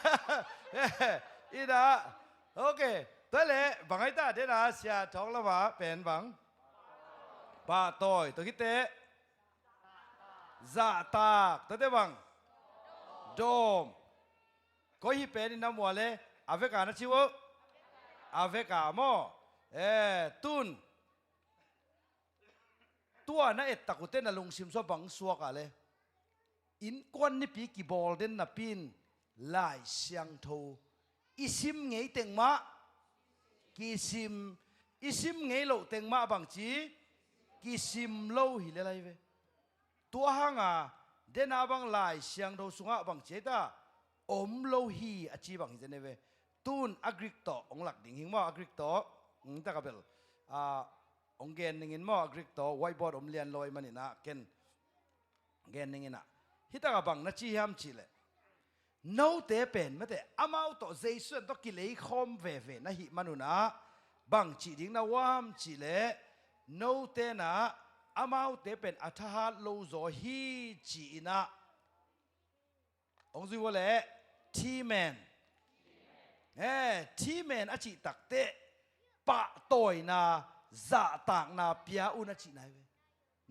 eh, ina. Ok. Tua le, bang ai ta, dena Sia Thawng Lam a pen bang. Pahtawi, tua khit teh. Zahtak, tua teh bang. Dawm. Koi hi pen in na mua le, a vek a na ci uh. A vek a maw. Eh, tun. Tua na et tak uh teh na lungsim sua bang suak a le. Innkuan nipi kibawl den napi in Lai Siangtho i sim ngei teng mah kisim, i sim ngei loh teng mah bangci kisim lo hi le lai ve. Tua hang a, dena bang Lai Siangtho sungah bangci ai ta om lo hi a ci bang hi zen e ve. Tun a Greek tawh hong lak ding hing maw, a Greek tawh. Hing tak a bel, ah, hong gen ning in maw, a Greek tawh, whiteboard om lian lo ai manin ah, ken gen ning in ah. Hih tak a bang na ci hiam cih leh, note pen mate, amau tawh Jesu in tawh kileikhawm veve na hih manun ah, bang cih ding na uam cih leh, note in ah, amaute pen a thahat lo zaw hi ci-in ah, hong zui ua leh, T-man. Eh, T-man a cih tak teh, pahtawina, zahtakna pia un a cihna hi ve.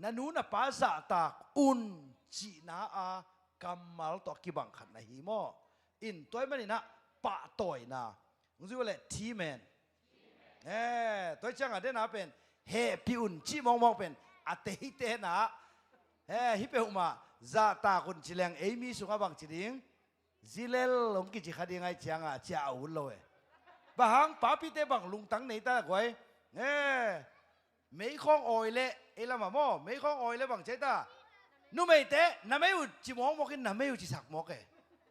Na nu na pa zahtak un cihna a kammal tawh a kibang khat na hi maw? In tua ai manin ah, pahtawina. Hong zui uh leh, thim hen. Eh, tua ciangah dena pen hehpih un cih mawkmawk pen a teitena. Eh, hih peuhmah zahtak un ci leng ei mi sungah bangci ding? Zilel hong kici kha ding ahih ciangah cia a ut lo e. Bang hang papite bang lungtang nei ta guai? Eh, meikhawng awi leh, ei lamah maw, meikhawng awi leh bang ci ta? Numeite na mei uh ci mawkmawk in na mei uh ci sak mawk e.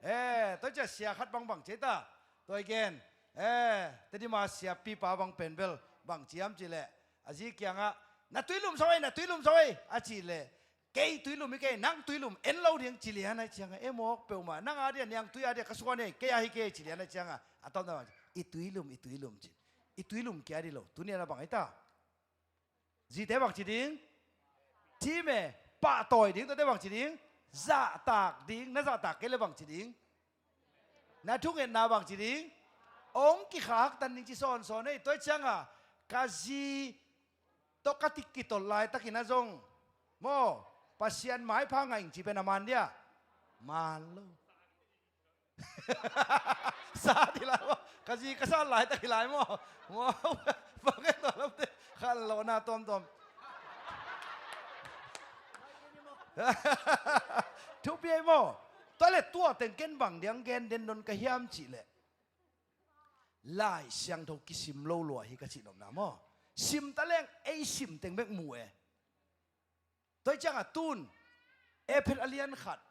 Eh, tua ciah sia khat bang bang ci ta? Tua i gen. Eh, Tedim a siapipa bang pen bel bang ci hiam cih leh, a zi kiangah, na tuilum sa ei, na tuilum sa ei a cih leh, kei tuilum hi kei, nang tuilum en lo ding ci lian ahih ciangah, e mawk peuhmah, nang a dia niangtui a dia ka suan ei, kei a hi kei ci lian ahih ciangah, a tawpna bang ci, i tuilum, i tuilum ci. I tuilum kia di lo, tuni a na bang hi ta? Zite bang ci ding? Thim e, pahtawi ding, tuate bang ci ding? Zahtak ding, na zahtak kei leh bang ci ding? Na thungetna bang ci ding? Hong kikhaktan ding ci sawnsawn ei, tua ciangah ka zi tawh ka tik kitol laitakin a zong maw, Pasian maipha ngaih ing ci pen a man dia? Man lo. Sa di lai maw? Ka zi ka sa laitak hi lai maw? Maw? Bang e tua lamte khan lawhna tuamtuam. Thupi ei maw? Tua leh tua teng ken bang diang gen den don ka hiam cih leh, Lai Siangtho kisim lo lua hi ka cih nopna maw? Sim ta leng ei sim teng bek mu e. Tua ciangah tun Efesa a lian khat,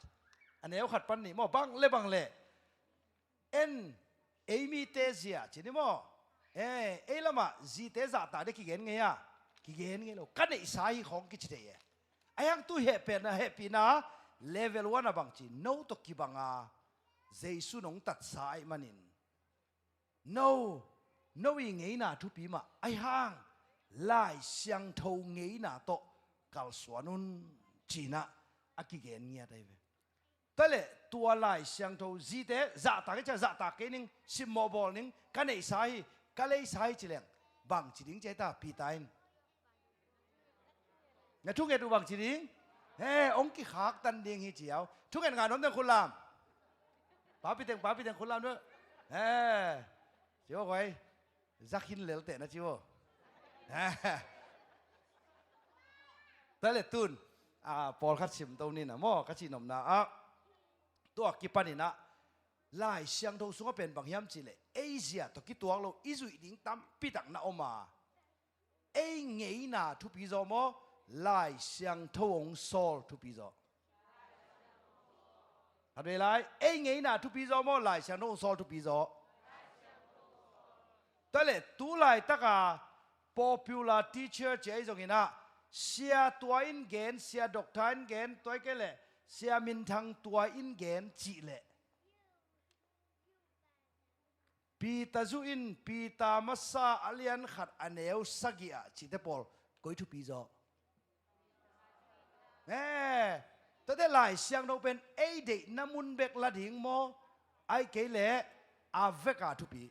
a neu khat pan nih maw, bang le bang le, en, ei mite zia ci ni maw? Eh, ei lamah zite zahtak ding kigen ngei a? Kigen ngei lo. Ka neihsa hi khawng kici thei e. Ahi hang tu hehpihna, hehpihna level one a bang ci, no tawh kibanga Jesu nong tatsa ahih manin, no, no i ngeina thupi mah ahi hang Lai Siangtho ngeina tawh kalsuan un, ci-in ah a kigen ngiat ahi ve. Tua leh tua Lai Siangtho zite zahtak i ci a, zahtak kei ning, simmawh bawl ning, ka neihsa hi, ka leisa hi ci leng bang ci ding ci a, Peter in? Na thunget uh bang ci ding? He, hong kikhaktan ding hi ci a. Thunget ngah nuam teng khut lam. Papi teng, papi teng khut lam nuam. He. Ci uh koi. Za khin lel teh na ci uh. He. Tua leh tun, a, pawlkhat simto ni na maw, ka cih nopna ah, tua kipan in ah, Lai Siangtho sungah pen bang hiam cih leh, ei zia tawh kituak lo i zuih ding tampi tak na om a, ei ngeina thupi zaw maw, Lai Siangtho hong sawl thupi zaw? Khat vei lai, ei ngeina thupi zaw maw, Lai Siangtho hong sawl thupi zaw? Tua leh tu laitaka popular teacher ci a, ahi zongin ah, sia tua in gen, sia doctor in gen, tua hi kei leh sia minthang tua in gen cih leh, Peter zuh in, Peter masa a lian khat a neu sagih ah cihte pawl koi thupi zaw? Eh, tuate Lai Siangtho pen ei deihna mun bek la ding maw, ahih kei leh a veka thupi?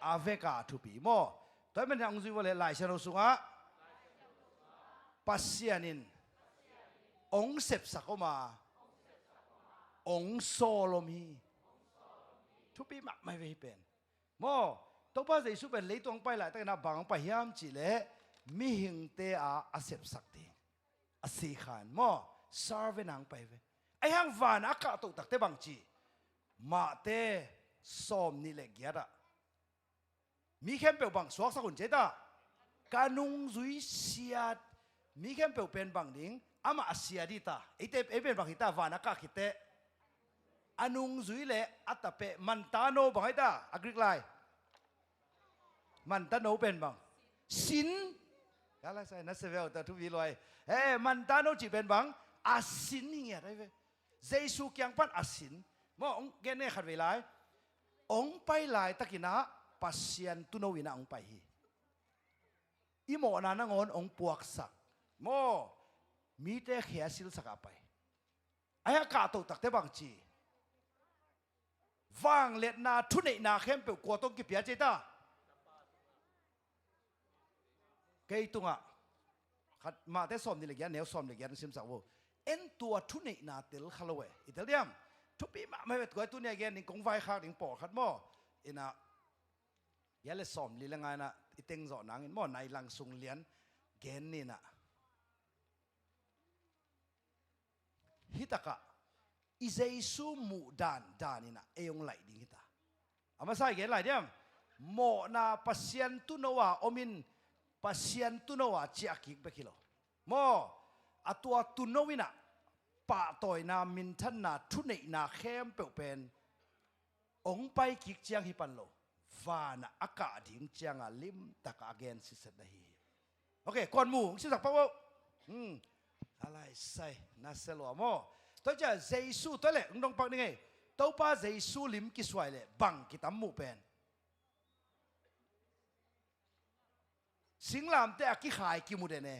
A veka thupi maw? Tua ahih manin hong zui vua leh Lai Siangtho sungah Pasian in hong sepsak om a, hong sawl om hi. Thupi mahmah hi ve hih pen. Maw, Topa Jesu pen leitung hong pai laitakin ah bang hong pai hiam cih leh, mihingte a a sepsak ding, a sikhan maw, servant a hong pai ve. Ahi hang van a kahtoh takte bang ci? Mate sawm nih leh giat ah, mi khempeuh bang suaksak un ci a, ka nungzui siat. Mi khempeuh pen bang ding? Amah a sia ding ta. Eite, ei pen bang hi ta, van a kah khit teh? A nungzui leh a tapeh, mantano bang hi ta, a Greek lai? Mantano pen bang? Sin. Ka lai sai na se ve uh ta, thupi luai. Eh, mantano cih pen bang? A sin hi ngiat ahi ve. Jesu kiang pan a sin. Maw, hong gen nge khat vei lai. Hong pai laitakin ah Pasian tuuno in ah hong pai hi. I mawhna nangawn hong puaksak. Maw, mite khia silsak a pai. Ahi a kahtoh takte bang ci? Vangliatna thuneihna khempeuh kua tawh hong kipia ci a? Kei tungah. Khat, Mate sawm nih leh giat, neu sawm leh giat hong simsak vo. En, tua thuneihna tel kha lo e. I tel diam? Thupi mahmah e, tua tuni a gen ding, kong vaikhak ding pawlkhat maw. inah, ya le sawm li le nga inah i teng zawh nangin maw, nai lang sung lian gen ni inah. Hi takah i Jesu muh dan dan inah ei hong laih ding hi ta. A masa i gen lai diam? Mawhna Pasian tuuno a om in, Pasian tuuno a ciah kik bek hi lo. Maw, a tua tuuno inah pahtawina, minthanna, thuneihna khempeuh pen hong pai kik ciang hi pan lo, vanah a kah ding cianga limtakah a gen sitset na hi hi. Ok, kuan mu, hong simsak pak uh. Hmm. A lai sai na sia lua maw? Tua ciah Jesu, tua leh hong dong pak ning ei. Topa Jesu lim kisuai leh bang kitam muh pen? Singlamteh a kikhai kimu den e.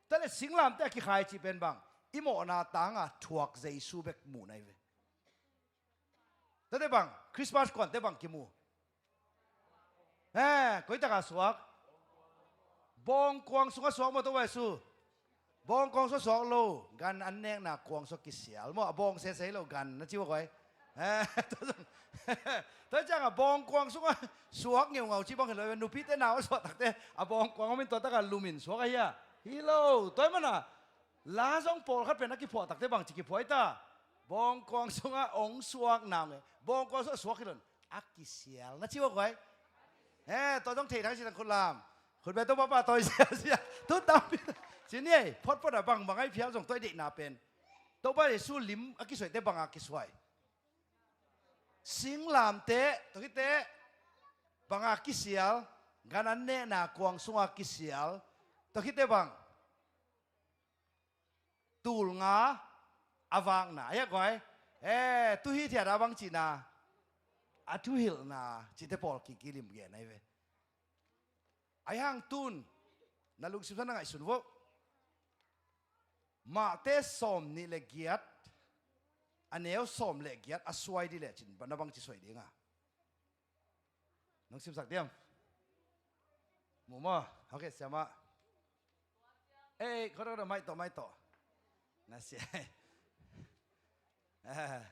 Tua leh singlamteh a kikhai cih pen bang? I mawhna tanga thuak Jesu bek muh na hi ve. Tate bang, Christmas kuante bang kimu? Eh, koi taka suak? Bawngkuang sunga suak maw, Topa Jesu? Bawngkuang sunga suak lo, gan an nekna kuang sua kisial maw, a bawng sese lo, gan na ci ua koi. Eh, tua cianga bawngkuang sunga suak ngeungau ci bang hi lo, nupite nau a suah takte a bawngkuang om in tua taka lumin suak ahi a? Hi lo, tua hi mana. La zong pawlkhat pen a kiphuah takte bangci kiphuah hi ta? Bawngkuang sunga ong suak nau nge, bawngkuang sunga suak hi lon, a kisial na ci ua koi. Eh, tua zong thei thang ci tang khut lam. Khut be Topa pahtawi sia sia. Tu tampi ci ni ei, photphot a bangbang ai phial zong tua i deihna pen Topa Jesu lim a kisuaite banga kisuai? Singlamteh, tua khite banga kisial? Gan an nekna kuang sunga kisial. Tua khite bang? Tulnga a vakna, a hiak guai. Eh, tu hithiat a bang cihna? A thuhilhna cihte pawl kikilim gen ahi ve. Ahi hang tun na lungsim sua na ngaihsun vo. Mahte sawm nih le giat, a neu sawm le giat a suai di le cin na bangci suai dinga? Nong simsak diam? Mu maw? Ok, siama. Eh, eh, kau dah, dah, mai toh, mai toh. Na sia. Eh,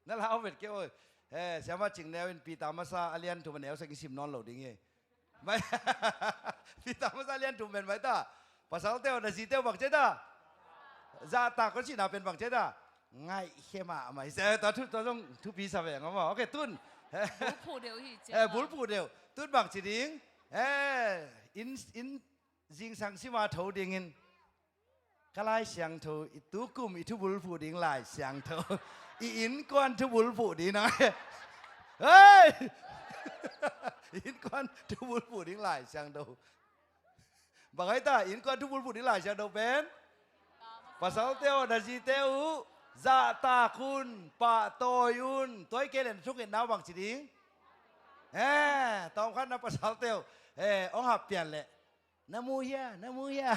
na lau vet kei oi. Eh, siama Cing Neu in Peter Masa a lian thum a neu sagih sim nawn lo ding hi. Mai. Peter Masa a lian thum pen mai ta. Pasalte aw, na zite aw bang ci ta? Zahtak un cihna pen bang ci ta? Ngaihkhe mahmah hi. Eh, tua thu, tua zong thupi sa veng a maw. Ok, tun. Bulphuh deuh hi ci. Eh, bulphuh deuh. Tun bang ci ding? Eh, inn, inn zingsang sima tho dingin, ka Lai Siangtho, i tukum i thubulphuh ding Lai Siangtho, i innkuan thubulphuh ding na. Hei! I innkuan thubulphuh ding Lai Siangtho. Bang ai ta, innkuan thubulphuh ding Lai Siangtho pen? Pasalte aw, na zite uh zahtak un, pahtawi un. Tua hi kei leh na thungetna uh bang ci ding? Eh, tawmkhat na pasalte uh, eh, hong hap pian leh, na mu hia, na mu hia.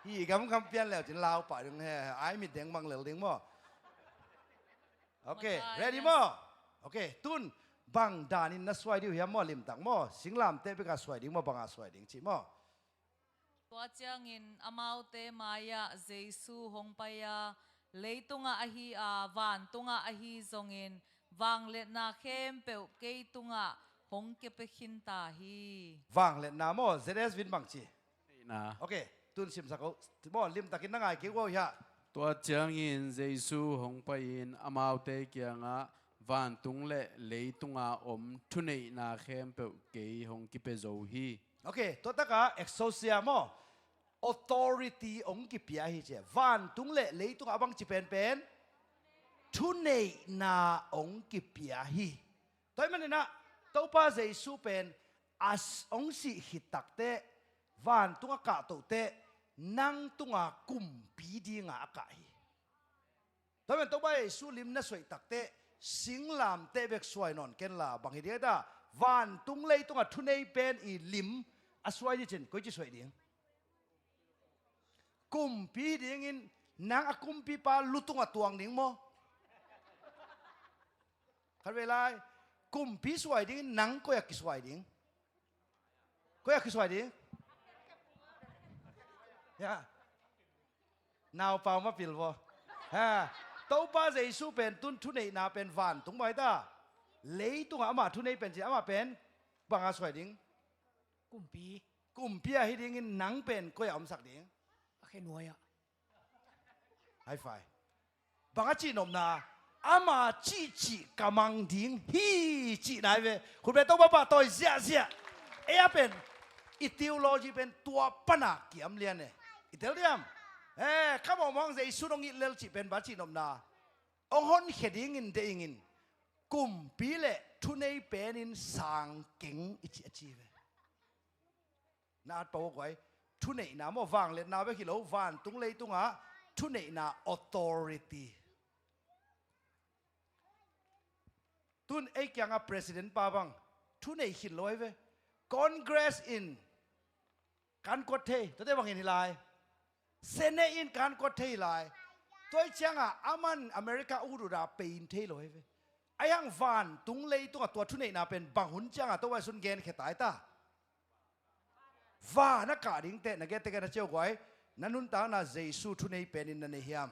Hi gamgam pian leh uh cin lau pah ding, eh, ai mit deng mang lel ding maw. Ok, ready maw? Ok, tun bang danin na suai ding uh hiam maw, limtak maw? Singlamteh beka suai ding maw, banga suai ding cih maw? Tua ciangin amaute mai-ah Jesu hong pai-a, leitungah ahi a, vantungah ahi zongin, vangliatna khempeuh kei tungah hong kipia khinta hi. Vangliatna maw, Z S V in bangci? Neihna. Ok, tun simsak o. Maw, limtakin na ngai kei uh aw hiah. Tua ciangin Jesu hong pai-in amaute kiangah, vantung le leitunga om thuneihna khempeuh kei hong kipia zo hi. Ok, tua taka exousia maw, authority hong kipia hi ci. Vantung le leitunga a bangci penpen thuneihna hong kipia hi. Tua hi maninah Topa Jesu pen a s-, hong sih khit takteh, vantung a kahtohteh, nang tunga kumpi dinga a kah hi. Tua hi man Topa Jesu lim na suaih takteh, singlamteh bek suai nawn kenla bang hi ding ai ta? Vantung leitunga thunei pen i lim a suai ni cin koici suai ding? Kumpi dingin nang a kumpipa lu tungah tuang ding maw? Khatvei lai, kumpi suai dingin nang koi-ah kisuai ding? Koi-ah kisuai ding? Ya. Naupau mapil vaw. Ha. Topa Jesu pen tun thuneihna pen vantung bai ta. Leitungah amah thunei pen ci, amah pen banga suai ding? Kumpi. Kumpi ahi dingin nang pen koi-ah omsak ding? A khe nuai-ah. High five. Bang a cihnopna, ama cihcih ka mang ding hi cihna hi ve. Khut beng, Topa pahtawi ziahziah. Ei a pen i theology pen tua pana kiam lian e. I tel diam? Eh, khamawmawng Jesu nong it lel cih pen bang a cihnopna, hong honkhia dingin deih ingin, kumpi le thunei penin sang keng i cih a ci hi ve. Na at pah uh guai. Thuneihna maw, vangliatna bek hi lo, vantung leitungah thuneihna, authority. Tun ei kiangah president pa bang thunei khin lo ahi ve. Congress in kan kuat thei, tuate bangin hi lai. Senate in kan kuat thei hi lai. Tua ih ciangah aman America ut uta pein thei lo ahi ve. Ahi hang vantung leitungah tua thuneihna pen bang hun ciangah Topa Jesu'n genkhia ta hi ta? Van a kah ding teh, na gette gen a ci uh guai. Na nuntakna Jesu thunei penin na nei hiam?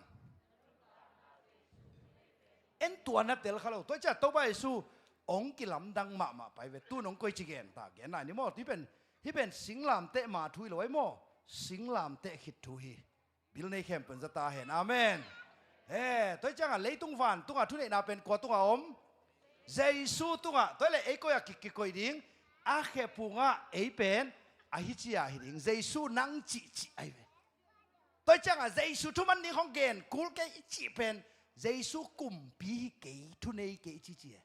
En tua na tel kha lo. Tua ciah Topa Jesu hong kilamdang mahmah pai ve. Tun hong koici gen ta, gen nai ni maw. Hih pen, hih pen singlamteh ma thu hi lo ahi maw. Singlamteh khit thu hi. Bil nei khempeuh in za ta hen. Amen. He, tua hi ciangah leitung vantungah thuneihna pen kua tungah om? Jesu tungah. Tua hi leh ei koi-ah ki, kikoih ding? A khe pungah ei pen ahi cia hi ding. Jesu nang cihcih ahi ve. Tua hi ciangah Jesu thuman ding hong gen kul kei i cih pen Jesu kumpi hi kei, thunei kei i cih ci e.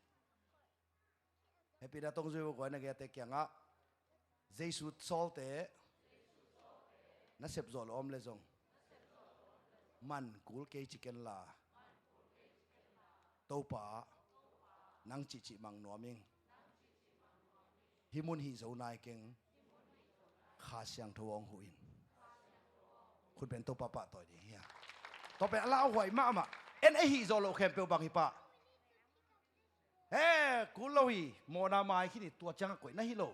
Hehpihna tawh zui uh guai, na gette kiangah Jesu sawlte na sep zawh lo om leh zong man kul kei ci ken la, Topa nang cihcih mang nuam ing. Hih mun hih zo nai keng, Kha Siangtho hong huh in. Khut beng, Topa pahtawi ding hi a. Tua pen a lauhuai mahmah. En ei hih zawh loh khempeuh bang hi pah? He, kul lo hi, mawhna mai khin hi, tua ciangah koih na hi lo.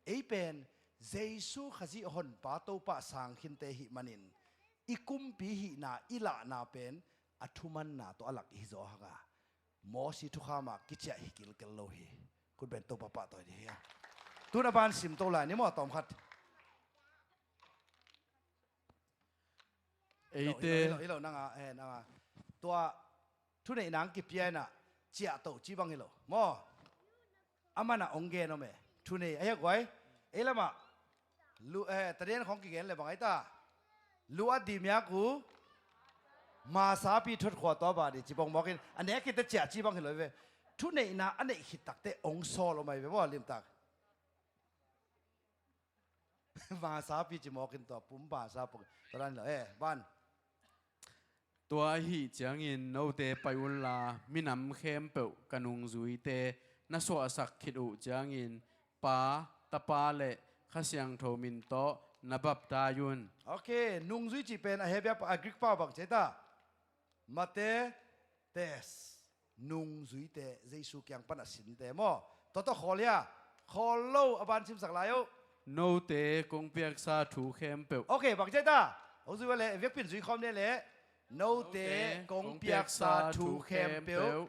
Ei pen Jesu Khazih Honpa Topa sang khinte hih manin i kumpi hihna, i lahna pen a thumanna tawh a lak i hi zaw hang a, Mosi thukham ah kiciah hi kilkel lo hi. Khut beng, Topa pahtawi ding hi a. Tun a ban simto lai ni maw, tawmkhat. Eite. Hi lo, hi lo, hi lo, hi lo, nang a, eh, nang a. Tua thuneihna hong kipia in a, ciahtoh ci bang hi lo maw. Aman a hong gen om e. Thunei, ahi a guai. Ei lamah lu, eh, tadian khawng kigen leh bang ahi ta? Lu a dimiak uh masapi thot khua tua ba di ci bawngmawk in, a nek khit teh ciah ci bang hi lo hi ve. Thuneihna a neih khit tak teh hong sawl om ahi ve maw, limtak. Masapi ci mawk in tua pum masa pawk. Tua dan lo, eh, ban. Tua ahih ciangin note pai unla, minam khempeuh ka nungzuite na suahsak khit uh ciangin Pa, Tapa le Kha Siangtho min tawh na baptai un. Ok, nungzui cih pen a Hebrew pa, a Greek pa bang ci ta? Mate tes. Nungzuite, Jesu kiang pan a sinte maw? Tua tawh khawl hia? Khawl lo, a ban simsak lai uh. Note kong piaksa thu khempeuh. Ok, bang ci ta? Hong zui uh leh, viakpin zui khawm ni leh. Note kong piaksa thu khempeuh.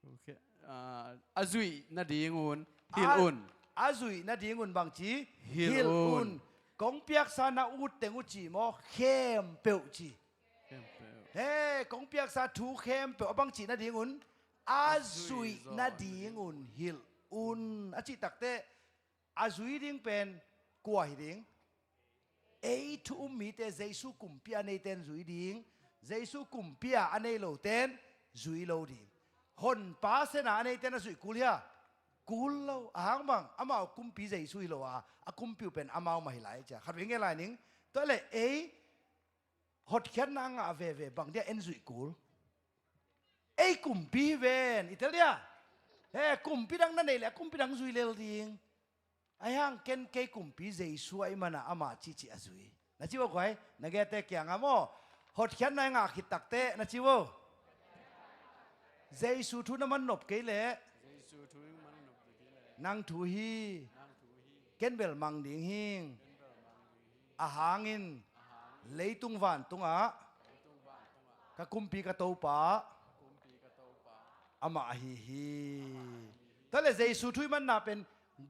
Ok. Ah, a zuih nadingun hilh un. A zuih nadingun bang ci? Hilh un. Kong piaksa na ut teng uh ci maw? Khempeuh ci. Khempeuh. He, kong piaksa thu khempeuh a bang cih nadingun, a zuih nadingun hilh un. A cih tak teh, a zui ding pen kua hi ding? Ei thu um mite, Jesu kumpi a neite in zui ding. Jesu kumpi a a nei lote in zui lo ding. Honpa sen a a neite in a zuih kul hia? Kul lo. A hang bang, amau kumpi Jesu hi lo a, a kumpi uh pen amau mah hi lai cia. Khat vei ngen lai ning. Tua leh ei hotkhiatna a ngah veve bang dia en zuih kul? Ei kumpi hi ven, i tel dia? He, kumpi dang na neih leh a kumpi dang zui lel ding. Ahi hang ken kei kumpi Jesu ahih man a ama cihcih a zui. Na ci uh a guai, na gette kiangah maw? Hotkhiatna i ngah khit tak teh, na ci uh. Jesu thu na man nop kei leh. Jesu thu i man nop kei leh. Nang thu hi. Nang thu hi. Ken bel mang ding hing. Ken bel mang ding hing. A hangin. A hangin. Leitung vantungah. Leitung vantungah. Ka kumpi ka Topa. Ka kumpi ka Topa. amah ahi hi. Tua leh Jesu thu i manna pen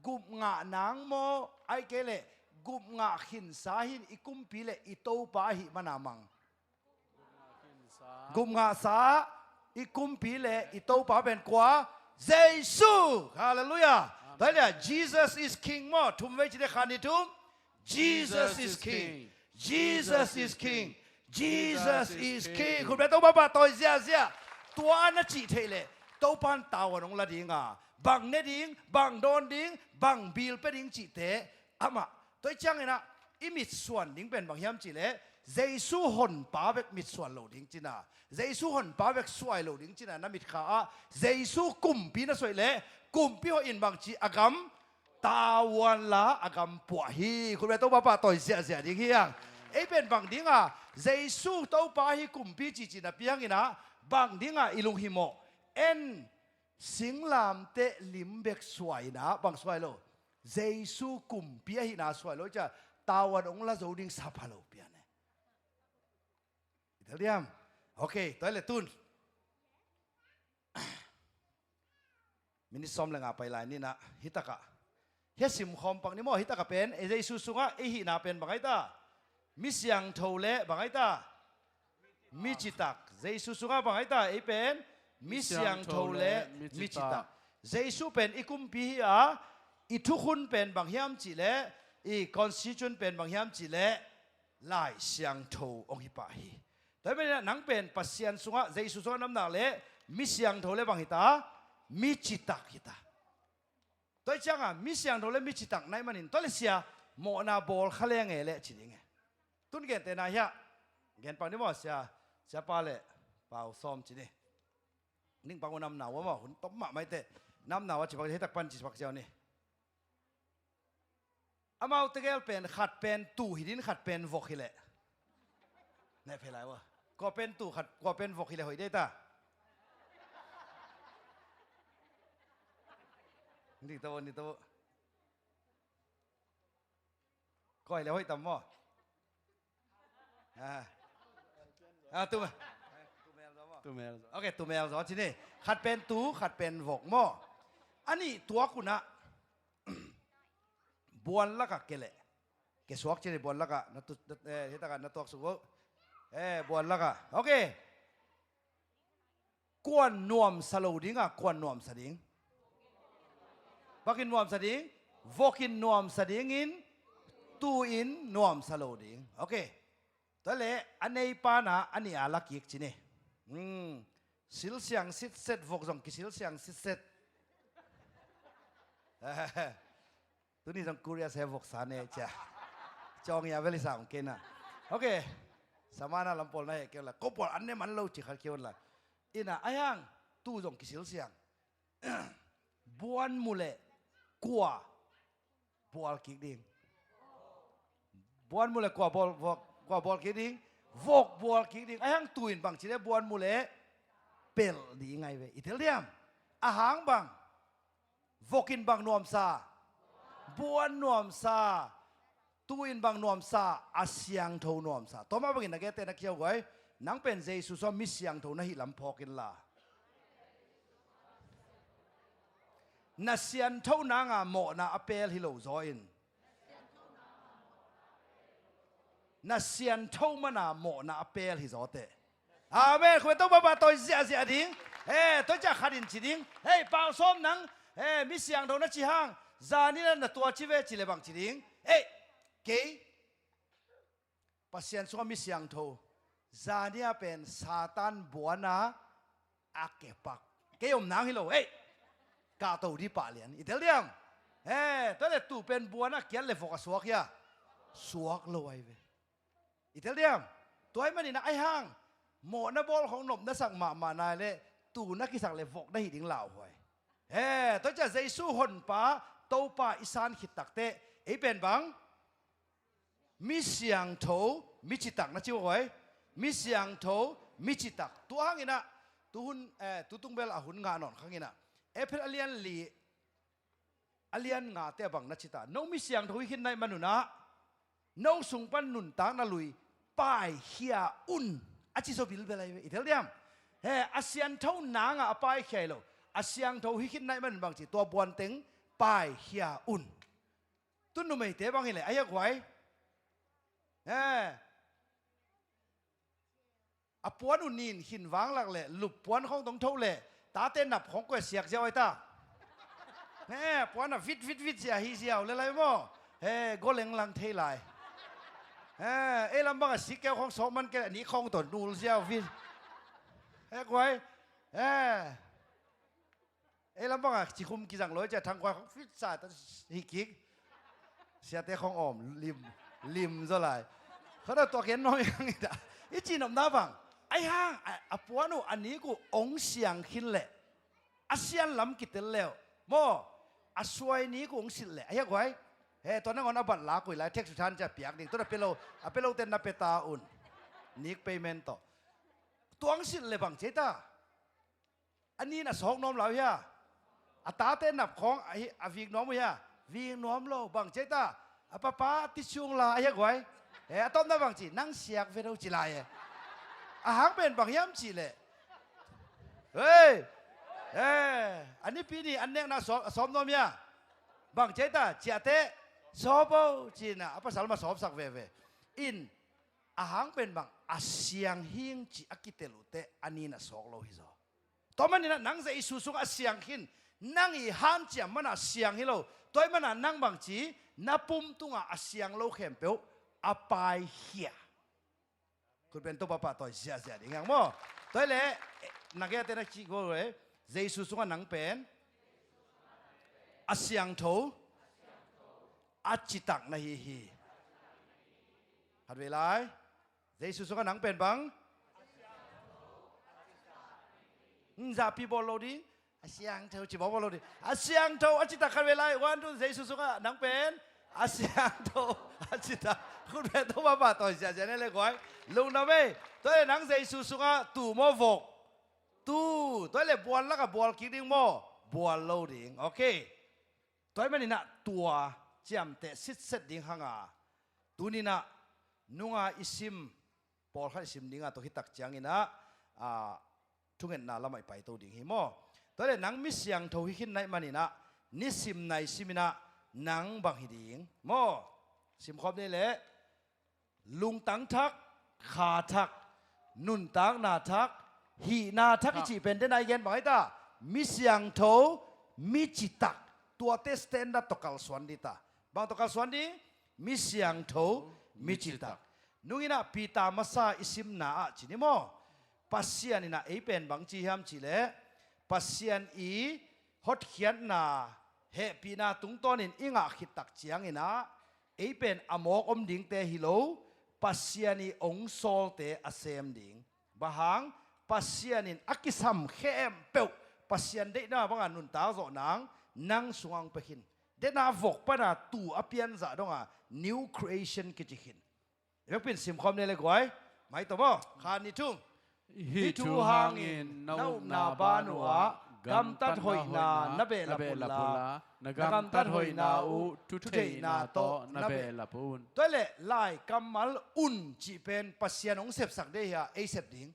gupngah nang maw, ahih kei leh gupngah khinsa hi in, i kumpi leh i Topa ahih mana mang. Gupngahsa i kumpi leh i Topa pen kua? Jesu. Halleluiah. Tua hi leh Jesus is King maw. Thum vei ci leh, khat, nih, thum. Jesus is King. Jesus is King. Jesus is King. Khut beng, Topa pahtawi ziahziah. Tua na cih theih leh Topa in tavuan hong la ding a, bang ne ding, bang dawn ding, bang bil pia ding cihte amah. Tua hi ciangin ah i mitsuan ding pen bang hiam cih leh Jesu Honpa bek mitsuan lo ding cihna, Jesu Honpa bek suai lo ding cihna, na mitkha ah Jesu kumpi na suaih leh kumpi hoih in bangci a gam tavuan la a gam puah hi. Khut beng, Topa pahtawi ziahziah ding hi hang. Ei pen bang ding a Jesu Topa hi, kumpi cihcih na piang in ah bang ding a i lunghimawh? En, singlamteh lim bek suai in ah bang suai lo? Jesu kumpi ahihna suai lo. Cia tavuan hong la zo ding sa pha lo pian e. I tel diam? Ok, tua hi leh tun minit sawm leh nga pai lai ni in ah, hi tak ah hia simkhawm pak ni maw. Hi tak ah pen ei Jesu sungah ei hihna pen bang ahi ta? Mi siangtho leh bang ahi ta? Mi citak. Jesu sungah bang ahi ta? Ei pen mi siangtho leh mi citak. Jesu pen i kumpi hi a, i thukhun pen bang hiam cih leh, i constitution pen bang hiam cih leh, Lai Siangtho hong hi pah hi. Tua hi manin ah nang pen Pasian sungah, Jesu sungah na om nak leh mi siangtho leh bang hi ta? Mi citak hi ta. Tua hi ciangah mi siangtho leh mi citak na hih manin, tua leh sia, mawhna bawl kha leng e leh ci ding e. Tun gentehna hiah gen pak ni maw, sia, siapa leh pau sawm ci ni. Ning pak uh, namna uh maw, hun tom mahmah hi teh. Namna uh a ci pak, hi tak pan ci pak ciau ni. Amau tegel pen khat pen tuu hi ding, khat pen vok hi leh. Neh phei lai uh a. Kua pen tuu, khat, kua pen vok hi leh hoih dei ta? Ni to, ni to. Kua hi leh hoih tam maw? Ah. Ah, tu, tumel zaw maw? Tumel zaw. Ok, tumel zaw ci ni. Khat pen tuu, khat pen vok maw? A nih tuak un ah buan lakah ke leh. Ke suak ci ni, buan lakah na tu, na, eh, hi tak ah na tuak suk uh. Eh, buan lakah. Ok. Kuan nuamsa lo ding a, kuan nuamsa ding? Bang in nuamsa ding? Vok in nuamsa ding in, tuu in nuamsa lo ding. Ok. Tua leh a neipa in ah a nih a la kik ci ni. Hmm. Silsiang sitset, vok zong kisilsiang sitset. Tuni zong curious he, voksa ne cia. Cawng ia vel i sa ong kei na. Ok. Samana lam pawl na heh kei un la. Ko pawl an ne man lo ci khat kei un la. Ina, a hiang, tuu zong kisilsiang. Buan mu leh kua bual kik ding? Buan mu leh kua bual, vok, kua bual kik ding? Vok bual kik ding. A hiang tuu in bang ci leh buan mu leh pelh ding ahi ve. I tel diam? A hang bang? Vok in bang nuamsa? Buan nuamsa. Tuu in bang nuamsa? A siangtho nuamsa. Tua mah bangin na gete na kiau guai, nang pen Jesu sungah mi siangtho na hih lam phawk inla. Na siangtho nang a mawhna a pel hi lo zaw in, na siangtho man a mawhna a pel hi zaw teh. Amen. Khut beng, Topa pahtawi ziahziah ding. Eh, tua ciah khat in ci ding. Hei, pau sawm, nang, eh, mi siangtho na ci hang, zan in ah na tua ci ve ci leh bang ci ding? Eh, kei Pasian sungah mi siangtho. Zan in ah pen Satan buan a, a kepak. Kei om nang hi lo, eh. Kahto ding pah lian. I tel diam? Eh, tua leh tuu pen buan a kiat leh vok a suak hia? Suak lo ahi ve. I tel diam? Tua ahih manin ah a hiang, mawhna bawl khong nop na sak mahmah nai leh, tuu na kisak leh vok na hih ding lauhuai. He, tua ciah Jesu Honpa, Topa i san khit tak teh, ei pen bang? Mi siangtho, mi citak na ci uh guai. Mi siangtho, mi citak. Tua hang in ah, tu hun, eh, tu tung bel a hun ngah nawn khang in ah, Efesa a lian li, a lian nga te ah bang na ci ta? No mi siangtho hi khin na hih man un ah, no sung pan nuntakna lui paikhia un, a ci zaw bilbel ahi ve. I tel diam? Eh, a siangtho nangah a paikhia hi lo. A siangtho hi khin naih manin bangci, tua buanteng paikhia un. Tu numeite bang hileh, a hia guai. Eh, a puan uh nin khin vanglak leh, lup puan khawng tong tho leh, tate nap khawng kua siak ziau ai ta. Eh, puan a vit, vit, vit zia hi ziau le lai maw. Eh, go leng lang thei lai. Eh, ei lam bangah sikkeu khawng sawk man kei leh, ni khawng tawh nul ziau vit. Eh, guai. Eh. Ei lam bangah cikhum kizang lo cia thangkuai khawng fit sa ta hi kik. Siate khawng awm lim, lim zaw lai. Khawdah tua ken nawng i hang i ta. I cihnopna bang. Ai hang, a, a puan uh, a nik uh ong siang khin leh. A sian lam kitel leu. Maw, a suai nik uh ong silh leh. A hia guai. He, tua nangawn a bat la kui lai, thek su than cia piak ding. Tua a pia lo, a pia lo ten na pia ta un. Nik payment tawh. Tua ong silh leh bang ci ta. A nin a sawk nuam lo hia? A tate nap khawng a hi, a vik nuam uh hia? Vik nuam lo, bang ci ta? A papa ti ciung la a hia guai. Eh, a tawpna bang ci, nang siak ve do ci lai e. A hang pen bang hiam cih leh. Hei! Eh, a nipi ni an nekna sawm, a sawm nuam hia? Bang ci ta, ciate, sawp o, ci na, a pasal ma sawpsak veve. In, a hang pen bang, a siang hing ci a kitel uh teh, a nin a sawk lo hi zaw. Tua maninah nang Jesu sungah a siang khin, nang i hanciam manah siang hi lo. Tua ih manah nang bangci, na pum tungah a siang lo khempeuh a paikhia. Khutben Topa pahtawi ziahziah ding hiang maw? Tua ih leh, eh, na gei a te na cih go leh, Jesu sungah nang pen a siangtho, a citak na hi hi. Khatvei lai. Jesu sungah nang pen bang? Hmm, zahpi bawl lo ding. A siangtho ci bawl bawl lo ding. A siangtho a citak khatvei lai. One, two, Jesu sungah nang pen a siangtho a citak. Khutben Topa pahtawi ziahziah ni le guai. Lungdam ei. Tua leh nang Jesu sungah tu maw vok? Tu. Tua leh bual lakah bual kik ding maw? Bual lo ding. Ok. Tua ih maninah tua ciamteh sitset ding hanga. Tuninah nunga i sim, pawlkhat i sim dinga tua hitak cianginah, ah, thungetna lamah i paito ding hi maw? Tua leh nang mi siangtho hi khin naih maninah, nisim nai siminah nang bang hi ding maw? Simkhawm ni leh, lungtang thak, kha thak, nuntakna thak, hihna thak i cih pen dena i gen bang hi ta? Mi siangtho, mi citak, tuate standard tawh kalsuan ding ta. Bang tawh kalsuan ding? Mi siangtho, mi citak. Nunginah Peter masa i simna ah ci ni maw? Pasian inah ei pen bang ci hiam cih leh, Pasian i hotkhiatna, hehpihna tungtawnin i ngah khit tak cianginah, ei pen a mawk om dingte hi lo, Pasian i ong sawlte a sem ding. Bang hang? Pasian in a kisam khempeuh Pasian deihna banga nuntak zawh nang, nang sungah ong pia khin. Dena vok pana tu a pianzah donga new creation kici khin. I vekpin simkhawm ni le guai. Mai tawh maw? Khat, nih, thum. Hih thu hangin na upna ban uhah gamtat hoihna na behlap unla, na gamtat hoihna uh thutheihna tawh na behlap un. Tua leh lai kammal un cih pen Pasian hong sepsak ding hi a, ei sep ding.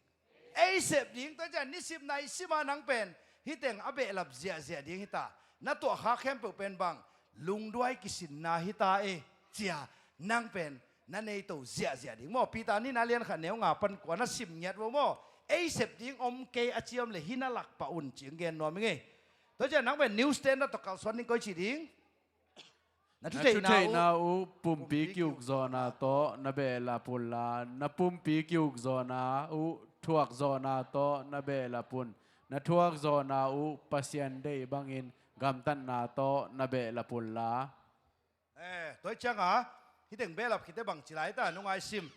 Ei sep ding, tua ciah nisim nai sima nang pen hih teng a behlap ziahziah ding hi ta. Na tuahkhak khempeuh pen bang, lungduai kisinna hi ta e, cia nang pen na neito ziahziah ding maw? Peter nihna lian khat neu nga pan kua na sim ngiat vo maw? Ei sep ding om kei a ci om leh hih na lak pah un ci hong gen nuam ing ei. Tua ciah nang pen new standard tawh kalsuan ding koi ci ding. Na thutheihna uh pumpi kiukzawhna tawh na behlap unla, na pumpi kiukzawhna uh thuakzawhna tawh na behlap un. Na thuakzawhna uh Pasian deih bangin gamtatna tawh na behlap unla. Eh, tua ih cianga hih teng behlap khit teh bang ci lai ta, nungai sim.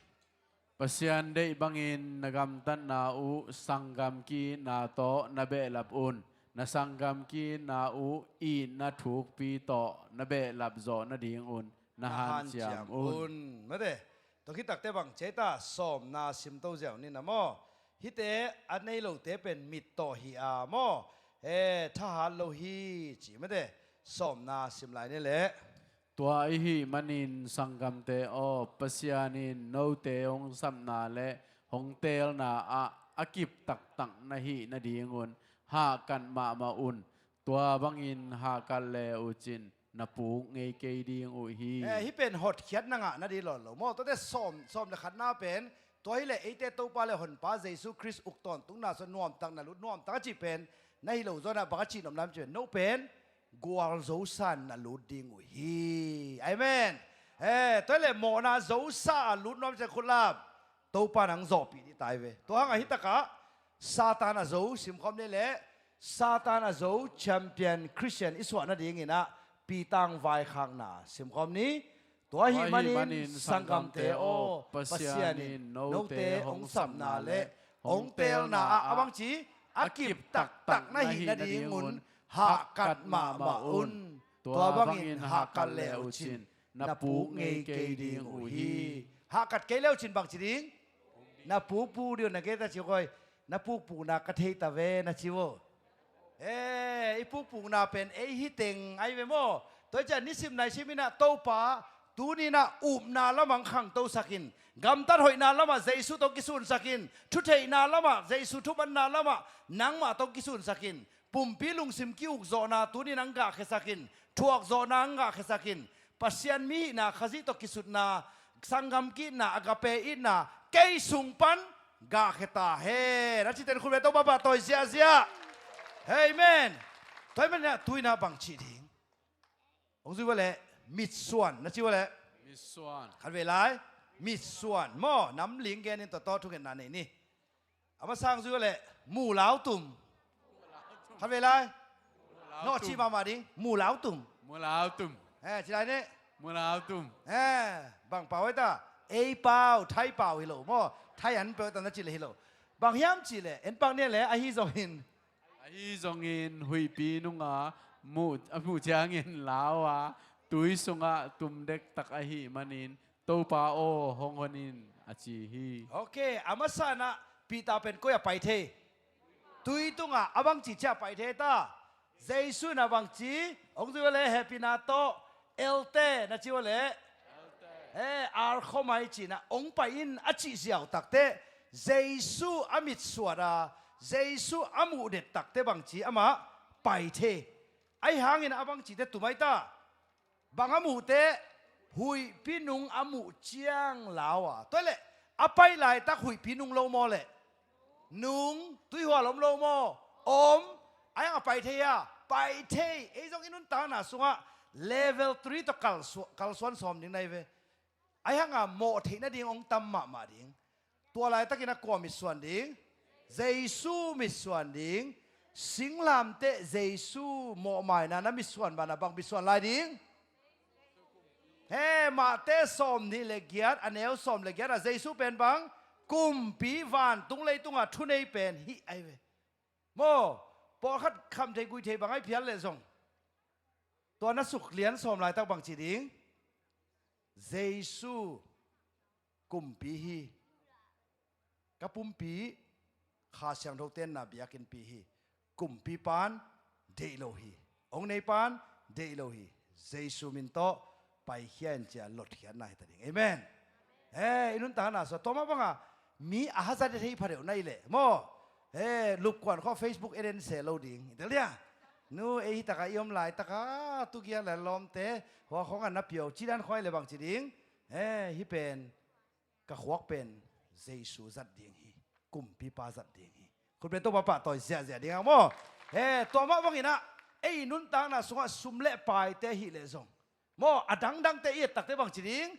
Pasian deih bangin na gamtatna uh sanggam ki-itna tawh na behlap un. Na sanggam ki-itna uh itna thukpi tawh na behlap zawh nadingun na hanciam un. Mate, tua khit tak teh bang ci ai ta, sawmna simto ziau ni na maw? Hihte a nei lote pen mit tawh hi a maw? Eh, thahat lo hi ci mate, sawmna sim lai ni leh. Tua ahih manin sanggamte aw, Pasian in note hong sapna le hong teelna ah a kip taktak na hih nadingun hahkat mahmah un. Tua bangin hahkat le uh cin na puk ngei kei ding uh hi. Eh, hih pen hotkhiatna ngah nading lawn lo maw? Tuate sawm, sawm le khatna pen, tua hileh eite Topa le Honpa Jesu Khrist uk tawntungna sung nuamtak na lut, nuamtak a cih pen na hi lo zawnah bang a cih nopna hiam cih pen, no pen gualzosa in na lut ding uh hi. Amen. Eh, tua hileh mawhna zosa a lut nuam ciang khut lap. Topa in hong zawhpih ding ta hi ve. Tua hangah hih takah Satan a zo simkhawm ni leh, Satan a zo champion Christian i suah nadingin ah Peter' vaikhakna simkhawm ni. Tua ahih manin sanggamte aw, Pasian in note hong sapna le hong teelna ah a bangci a kip taktak na hih nadingun hahkat mahmah un. Tua bangin hahkat le uh cin na puk ngei kei ding uh hi. Hahkat kei le uh cin bangci ding? Na pukpuk ding uh, na gate ah ci uh koi. Na pukpukna ka thei ta ve na ci uh. Eh, i pukpukna pen ei hi teng ahi ve maw? Tua ciang nisim naisim in ah Topa, tuni in ah upna lamah hong khangtosak in, gamtat hoihna lamah Jesu tawh kisunsak in, thutheihna lamah, Jesu thumanna lamah nangmah tawh kisunsak in, pumpi lungsim ki-ukzawhna tuni in hong gahkhiasak in, thuakzawhna hong gahkhiasak in, Pasian mi hihna, Khazih tawh kisutna, sanggam ki-itna, agape itna kei sung pan gahkhia ta hen. A cihte in khut beng, Topa pahtawi ziahziah. Amen. Tua ahih manin ah tu-in ah bangci ding? Hong zui uh leh, mitsuan na ci uh leh. Mitsuan. Khatvei lai, mitsuan maw, namling gen in tawh tawh thungetna nei ni. A masa hong zui uh leh, mulau tum. Khatvei lai. Nawh cih mahmah ding, mulau tum. Mulau tum. Eh, ci lai ni. Mulau tum. Eh, bang pau hi ta? Ei pau, Thai pau hi lo maw? Thai an pau ta na ci leh hi lo. Bang hiam cih leh, en pak ni leh, ahi zongin, ahi zongin huihpi nungah muh, a muh ciangin lau a, tui sungah tum dektak ahih manin, Topa aw, hong hon in, a ci hi. Ok, a masa in ah Peter pen koi ah pai thei? Tui tungah. A bangci ciang pai thei ta? Jesu in ah bangci, hong zui uh leh hehpihna tawh, elte na ci uh leh, eh, arkhawmai ci-in ah hong pai in a cih ziau takteh, Jesu a mitsuat a, Jesu a muh det takteh bangci amah pai thei? Ahih hangin a bangcite tum ahi ta? Bang a muh teh? Huihpi nung a muh ciang lau a. Tua leh, a pai laitak huihpi nung lo maw leh? Nung. Tuihual om lo maw? Om. Ahih hang a pai thei a? Pai thei. Ei zong i nuntakna sungah level three tawh kalsu-, kalsuan sawm ding na hi ve. Ahih hang a mawh theih nading hong tam mahmah ding. Tua laitakin a kua mitsuan ding? Jesu mitsuan ding. Singlamteh Jesu mawhmaina na mitsuan banah bang mitsuan lai ding? He, Matthai sawm nih le giat, a neu sawm le giat ah Jesu pen bang? Kumpi, vantung leitungah thunei pen hih ahi ve. Maw, pawlkhat khamthei guihthei bang ahi phial leh zong, tua na suk lian sawm laitak bangci ding? Jesu kumpi hi. Ka pumpi Kha Siangtho tenna biakinnpi hi. Kumpipa'n deih lo hi. Hong neipa'n deih lo hi. Jesu min tawh paikhia in ci-a lotkhiatna hi ta ding. Amen. He, i nuntakna sungah tua mah banga mi a hazat i thei pha deuh na hih leh maw, he, lupkuan khawng Facebook en en se lo ding. I tel dia. Nu, ei hi takah i om laitaka tugiak le lawmte hua khawng a na pia uh ci dan khawng ahih leh bangci ding? He, hih pen ka khuak pen Jesu zat ding hi. Kumpipa zat ding hi. Khut beng, Topa pahtawi ziahziah ding hang maw. He, tua mah bangin ah ei nuntakna sungah sum le paite hih leh zong maw, a dangdangte i et takteh bangci ding?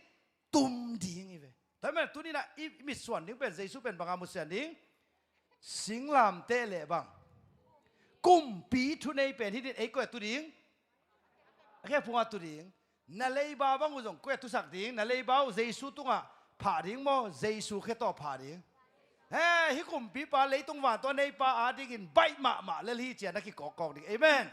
Tum ding hi ve. Tua hi manin tuni-in ah i mitsuan ding pen Jesu pen banga musian ding? Singlamteh le bang? Kumpi thunei pen hi ding. Ei koi ah tu ding? A khe phungah tu ding. Na leiba bang uh zong koi ah tusak ding? Na leiba uh Jesu tungah phah ding maw, Jesu khe tawh phah ding? He, hih kumpipa leitung van tawh a neipa adingin baih mahmah lel hi ci-a na kikawkkawk ding. Amen.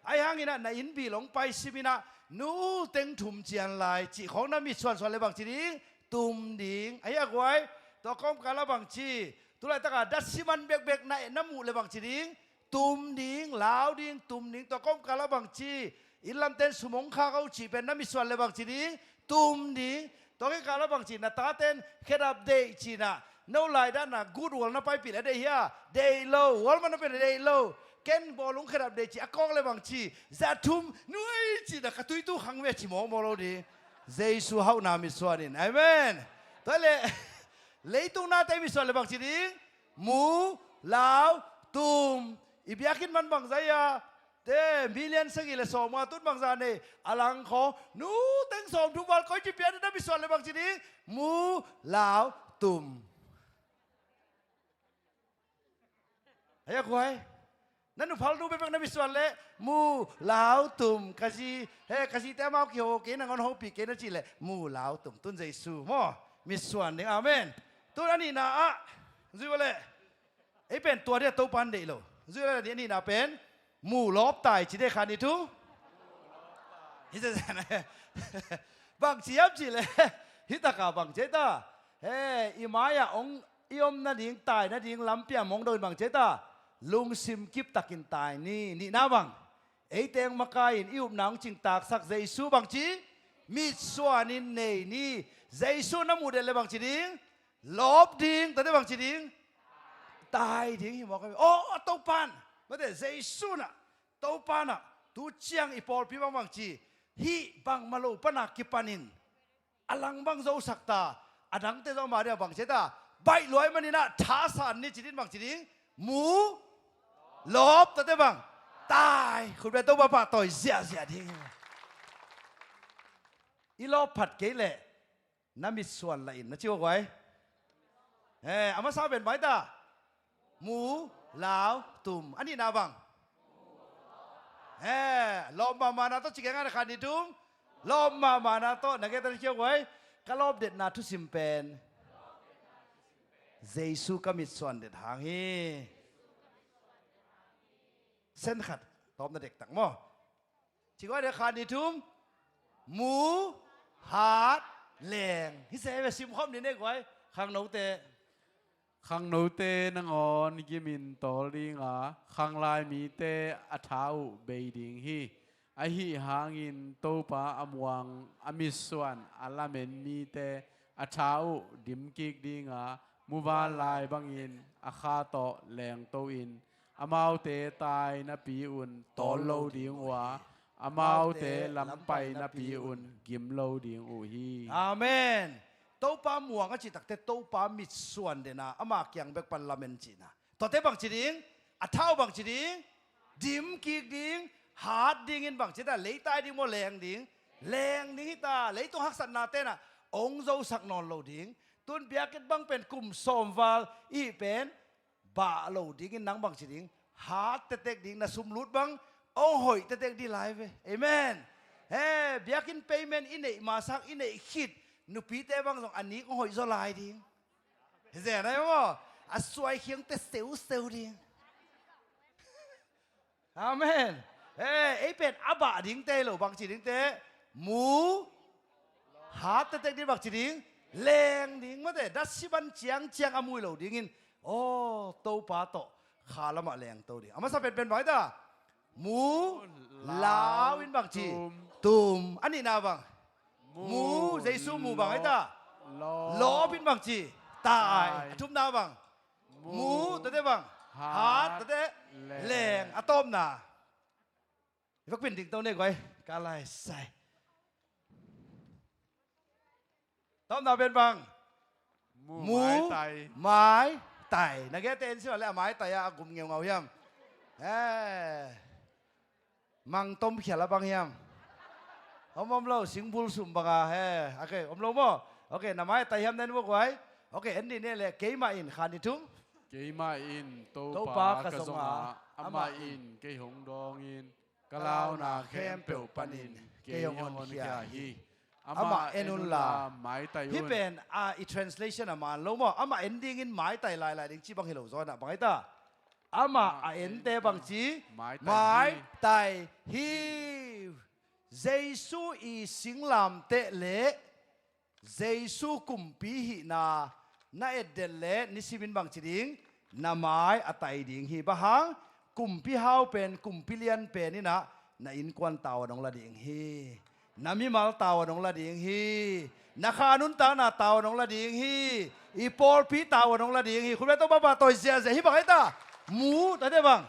Ahi hangin ah na innbil hong pai simin ah nu teng thum cian lai cih khawng na mitsuan suan leh bangci ding? Tum ding. Ahi a guai, tua kawmkal ah bangci, tu laitakah dat siman bekbek na, na muh leh bangci ding? Tum ding, lau ding, tum ding. Tua kawmkal ah bangci, inn lamte'n sum hong khak o cih pen na mitsuan leh bangci ding? Tum ding. Tua kikal ah bangci, na tate'n khedap deih ci-in ah No lai dan a good world na paipih le deih hia? Deih lo. World man na pen deih lo. Ken bawlung khedap deih ci a kawk le bang ci? Za thum nuai ci na ka tuitu khang ve ci mawkmawk lo ding. Jesu hauhna mitsuan in. Amen. Tua le leitung nate mitsuan le bang ci ding? Mu, lau, tum. I biakinn man bang zai a te million sagih le sawmnga tun bangza nei a langkhaw nu teng sawmthum val koi ci pian na mitsuan le bang ci ding? Mu, lau, tum. Hei a kuai. Na nuphal nu bekbek na mitsuan le mu, lau, tum. Ka zi he ka zite amau kiho kei na ngon hopi kei na ci le mu, lau, tum. Tun Jesu maw mitsuan ding. Amen. Tun a nihna ah zui ua le ei pen tua dia Topan deih lo. Zui la ni a nihna pen mu lawp tai ci de khan i thu. Hi se se na bang ci hiam ci le hi taka bang ci ta. He i mai-ah ong i om nading tai nading lampi a mong do in bang ci ta. Lungsim kip takin tai ni. Nihna bang ei teng makai in i upna ong cingtaksak Jesu bang ci mitsuan in nei ni. Jesu na muh den le bang ci ding? Lawp ding. Tate bang ci ding? Tai ding hi mawk a. Aw a Topan mate Jesu na Topan ah tu ciang i pawlpi bang bang ci hih bang malo pana kipanin a lang bang zosak ta. A dangte zong ama dia bang ci ta baih luai manin ah thasan ni ci din bang ci ding? Mu lawp tate bang tai khutbe Topa pahtawi ziahziah ding. I lawp phat kei leh na mitsuan lah in na ci uh guai. He a masa pen bang ta? Mu, lau, tum. A nihna bang? He lawp mahmahna tawh ci kei ngan a khan ni tum. Lawp mahmahna tawh na geta na ci uh guai. Ka lawp detna thusim pen Jesu ka mitsuan det hang hi. Sen khat tawpna dektak maw? Ci guai de khan ni thum. Mu, hat, leng. Hi se ve simkhawm ni ne guai. Khangnote. Khangnote nangawn gimin tawl dinga khanglai mite a tha uh bei ding hi. Ahi hangin Topa a muang a mitsuan a lamen mite a tha uh dimkik dinga muvanlai bangin a kha tawh lengto in amaute tai napi un tawl lo ding uh a, amaute lam pai napi un gim lo ding uh hi. Amen. Topa muang a cih takte Topa mitsuan dena ama kiang bek pan lamen cihna. Tuate bang ci ding? A thau bang ci ding? Dim kik ding, hat dingin bang ci ta, leitai ding maw, leng ding? Leng ding hita, leitung haksatna tenah ong zosak nawn lo ding. Tun biakit bang pen kum sawmval i pen bah lo dingin nang bang ci ding? Hat tetek ding, na sumlut bang ong hoih tetek ding lai ve. Amen. He biakinn payment i neih masak i neih khit nupite bang zong a nik ong hoih zaw lai ding. Hi zen ai maw? A suai khiangte seuseu ding. Amen. He ei pen a bah dingte lo bang ci dingte? Mu hat tetek ding bang ci ding? Leng ding mate, datsi ban ciangciang a mui lo dingin. Aw Topa tawh kha lamah lengto ding. A masa penpen bang hita? Mu lau in bang ci? Tum. A nihna bang? Mu Jesu mu bang hita? Lawp in bang ci? Tai. A thumna bang? Mu tate bang? Hat tate? Leng. A tawpna i vak pin ding to ne guai. Ka lai sai. Tawpna pen bang? Mu maitai. Maitai. Na gete en si le a maitai a gum ngeungau hiam? He mang tom khial a bang hiam? Om om lo, singbul sum banga he. Ok, om lo maw? Ok, na maitai hiam nen vok uai. Ok, en dih ne le keimah in khan i thum. Keimah in Topa ka zong a, amah in kei hong dawngin ka launa khempeuh panin kei hong honkhia hi. Amah en unla maitai un. Hih pen a i translation a man lo maw? Amah en dingin maitai lailai ding ci bang hi lo zaw inah bang hita? Amah a ente bang ci? Maitai hi. Jesu i singlamteh le Jesu kumpi hihna na etdet le nisimin bang ci ding? Na mai a tai ding hi. Bang hang? Kumpi hau pen kumpi lian pen inah na innkuan tau a dong la ding hi. Na mimal tavuan hong la ding hi. Na kha nuntakna tavuan hong la ding hi. I pawlpi tavuan hong la ding hi. Khut beng, Topa pahtawi ziahziah. Hih bang hi ta? Mu, tua hi ta bang?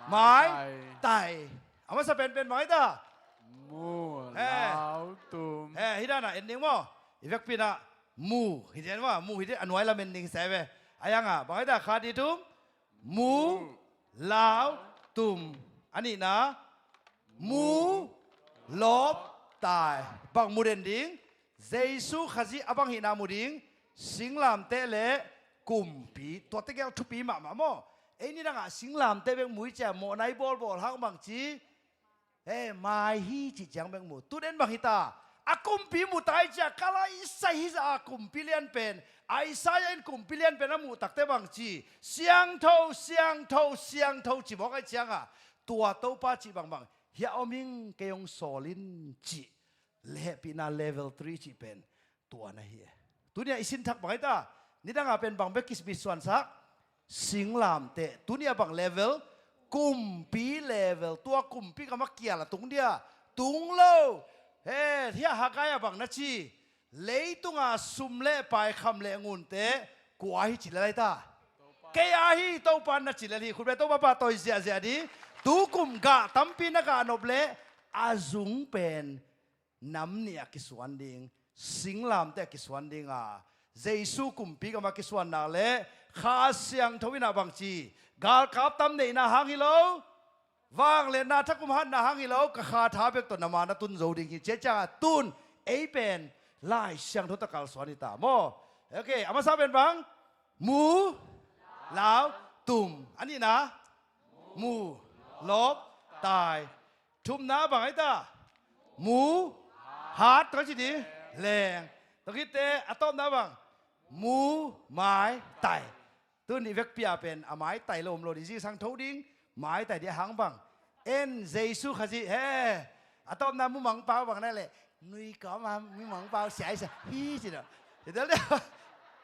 Maitai. A masa penpen bang hi ta? Mu, lau, tum. He, hih dan a en ding maw? I vekpi in ah mu hi ding maw? Mu hi ding, a nuai lam en ding sa ve. A yang a bang hi ta? Khat, nih, thum. Mu, lau, tum. A nihna, mu, lawp, tai. Bang mu den ding? Jesu Khazih a bang hihna mu ding. Singlamteh le kumpi. Tua tegel thupi mahmah maw? Ei nidang ah singlamteh bek mu i ci a, mawhna i bawlbawl hang bangci, he, mai hi cih ciang bek mu. Tu-in bang hi ta? A kumpi mu ta i ci a, ka lai sai hi zah a kumpi lian pen, Isaiah in kumpi lian pen a muh takteh bangci, siangtho, siangtho, siangtho ci mawk ahih ciang a, tua Topa cih bangbang, hiah om ing, kei hong sawl in cih, hehpihna level three cih pen tua na hi e. Tuni a i sin thak bang hi ta? Nidang a pen bang bek kimitsuansak? Singlamteh. Tuni a bang level? Kumpi level. Tua kumpi gam a kial a tung dia? Tung lo. He, hiah Haggai a bang na ci? Leitung a sum le pai, kham le ngunte kua hi ci lel a hi ta? Kei a hi, Topa in na ci lel hi. Khut beng, Topa pahtawi ziahziah ding. Tu kum gah tampi na gah nop leh a zung pen nam nih a kisuan ding, singlamteh a kisuan ding a, Jesu kumpi gam a kisuan nak leh Kha Siangtho in ah bangci, galkap tam neihna hang hi lo, vangliatna thakum hatna hang hi lo, ka kha tha bek tawh na ma na tun zo ding hi, ci a ciang a, tu-in ei pen Lai Siangtho tawh kalsuan hi ta maw? Ok, a masa pen bang? Mu, lau, tum. A nihna, mu, lawp, tai. Thumna bang hi ta? Mu, hat, tua ci ding, leng. Tua khit teh a tawpna bang? Mu, maitai. Tu-in i vekpi a pen a maitai lo om lo ding, zingsang tho ding, maitai ding a hang bang? En Jesu Khazih, he. A tawpna mumangpau bang na leh, nui kawm a mumangpau siaisia hi ci lo. I tel deuh,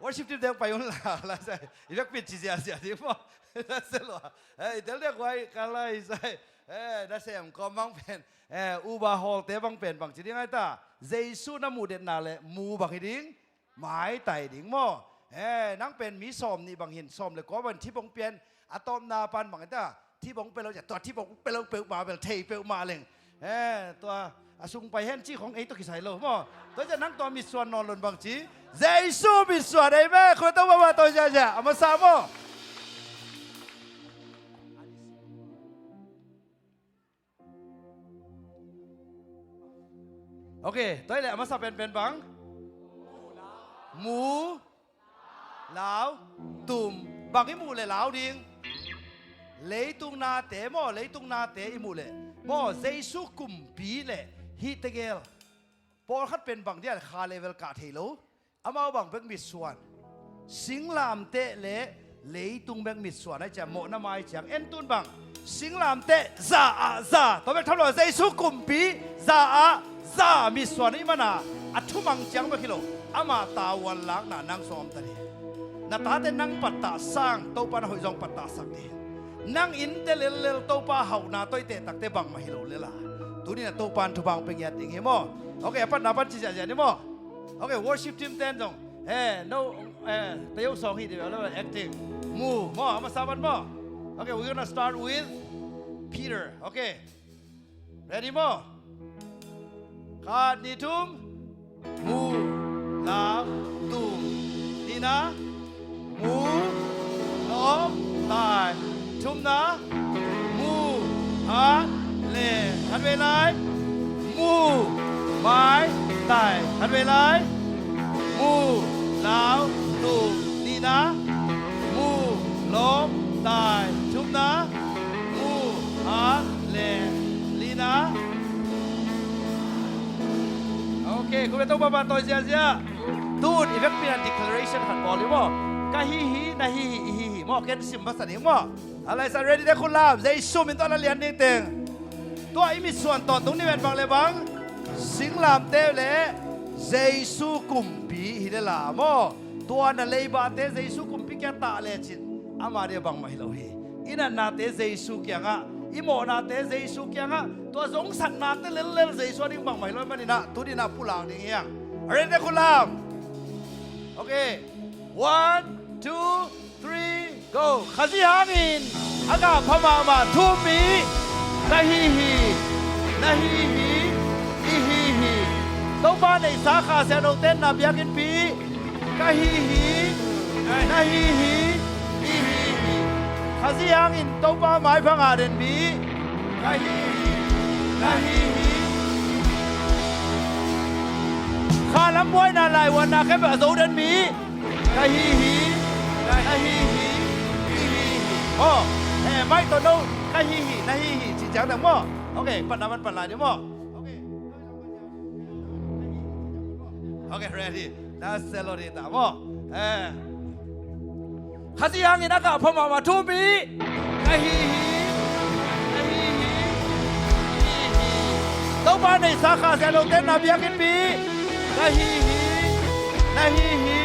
worship team te pai un la, la sai. I vekpi in ci ziahziah ding maw? La sai lo. He, i tel deuh, guai, ka lai sai. He, na sem kawm bang pen, he, uba hawlte bang pen bangci ding a hi ta? Jesu na muh den nak leh mu bang hi ding? Maitai ding maw? He, nang pen mi sawm nih bang hi in, sawm le kua bang hi in, thip hong pia in, a tawpna pan bang hi ta? Thip hong pia lo ci a, tua thip hong pia lo peuhmah bel thei peuhmah leng. He, tua a sung pai hen cih khong ei tawh kisai lo maw? Tua ci a nang tua mitsuan nawn lo in bangci, Jesu mitsuan, amen. Khut beng, Topa pahtawi ziahziah. A masa maw? Ok, tua hi leh a masa penpen bang? Mu, lau, tum. Bang i muh le lau ding? Leitung nate maw, leitung nate i muh leh maw, Jesu kumpi le hih tegel. Pawlkhat pen bang dia, kha level kah thei lo. Amau bang bek mitsuan? Singlamteh le leitung bek mitsuan ahih ciang, mawhna mai ciang. En, tu-in bang? Singlamteh za ah za. Tua bek tham lo, Jesu kumpi za ah za mitsuan ahih manin a thumang ciang bek hi lo, ama tavuan lakna nang sungah om ta ding. Na tate nang pattah sang, Topa in a hoih zong pattahsak ding. Nang innte lellel Topa hauhna tawh i teh takteh bangmah hi lo lel a, tuni-in a Topa in thupha hong pia ngiat ding hi maw? Ok, a patna pan ci ziahziah ni maw? Ok, worship team ten zong. Eh, no, eh, tayo song hi deuh lo, acting. Mu, maw, a masa pan maw? Ok, we're gonna start with Peter. Ok. Ready maw? Khat, nih, thum. Mu, lau, tum. Nihna. Mu, lawp, tai. Thumna. Mu, hat, leng. Khatvei lai. Mu, maitai. Khatvei lai. Mu, lau, tum. Nihna. Mu, lawp, tai. Thumna. Mu, hat, leng. Lina. Ok, khut beng, Topa pahtawi ziahziah. Tu-in i vekpi in a declaration khat bawl ni maw? Ka hi hi, na hi hi, i hi hi. Maw, ken sim masa ding maw? A lai sa, ready, te khut lam, Jesu min tawh na lian ding teng. Tua i mitsuan tawntung ni ven bang le bang? Singlamteh le Jesu kumpi hi le la maw? Tua na leibate Jesu kumpi kiang tah lecin, ama dia bangmah hi lo hi. I natnate Jesu kiangah i mawhnate Jesu kiangah, tua zongsatnate lellel Jesu a ding bangmah hi lo ahih maninah, tu dinah pulak ding hi hang. Ready, khut lam. Okay. One, two, three, go. Khazih hangin a gah pha mahmah thu-um mi, ka hi hi, na hi hi, i hi hi. Topa neihsa Kha Siangtho tenna biakinnpi, ka hi hi, na hi hi, i hi hi. Khazih hangin Topa maipha ngah den mi, ka hi hi, na hi hi. Kha lam buaina laivuanna khempeuh a zo den mi, ka hi hi, na hi hi, i hi hi. Aw, eh, mic tawh no, ka hi hi, na hi hi, ci ciang dang maw. Okay, pan na man pan lai ding maw. Okay. Okay, ready. Na selo ding ta maw. Eh. Khazih hangin a gah pha mahmah thu-um mi, ka hi hi, na hi hi, i hi hi. Topa neihsa Kha Siangtho tenna biakinnpi, ka hi hi, na hi hi,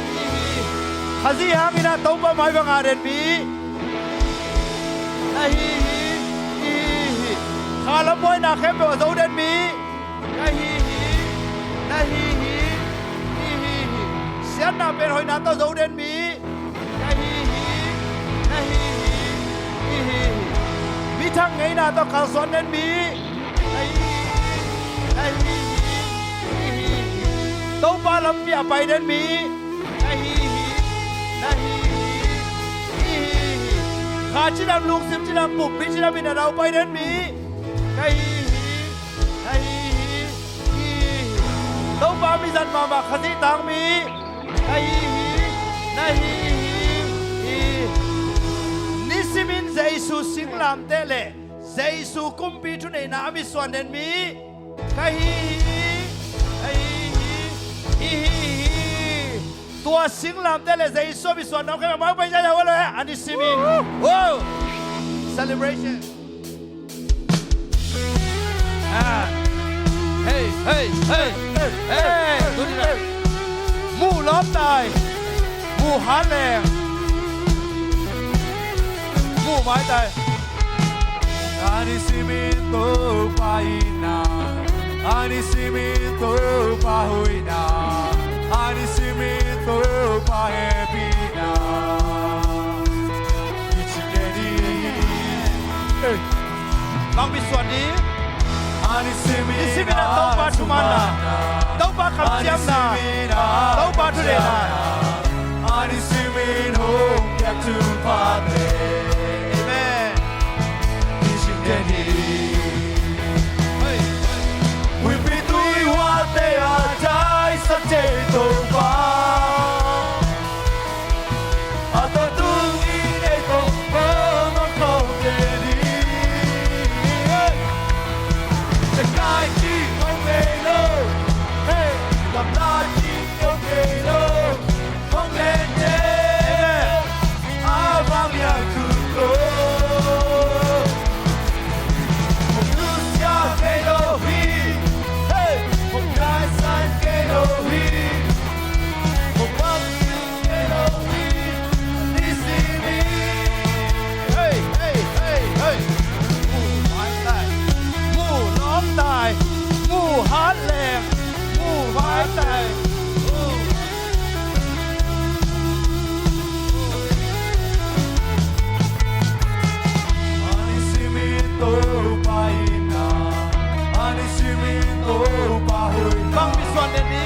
i hi hi. Khazih hangin ah Topa maipha ngah den mi, na hi hi, i hi hi. Kha lam buaina khempeuh a zo den mi, ka hi hi, na hi hi, i hi hi. Siatna pen hoihna tawh zo den mi, ka hi hi, na hi hi, i hi hi. Mithang ngeina tawh kalsuan den mi, ka hi hi, na hi hi, i hi hi. Topa lampi a pai den mi, ka hi hi, na hi hi, i hi hi. Kha cidam, lungsim cidam, pumpi cidam in a dau pai den mi, ka hi hi, na hi hi, i hi hi. Topa mizat mahmah Khazih tang mi, ka hi hi, na hi hi, i hi hi. Nisimin Jesu singlamteh le Jesu kumpi thuneihna a mitsuan den mi, ka hi hi, na hi hi, i hi hi. Tua singlamteh le Jesu a mitsuan na khempeuh mah pai zai zai ua lo eh, a nisimin. Wow! Celebration. Ah. Hey, hey, hey, hey, hey. Mu lawm tai. Mu hat leng. Mu mai tai. A nisimin Topa itna, a nisimin Topa hoihna, a nisimin Topa hehpihna. Hey. Bang mitsuan ni. Nisimin a Topa thumanna, Topa kamciamna, Topa thuneihna. Amen. Hey. Hey, hey, hey, hey. Mu mai tai. Mu lawm tai. Mu hat leng. Mu mai tai. Mu. Bang mitsuan den ni.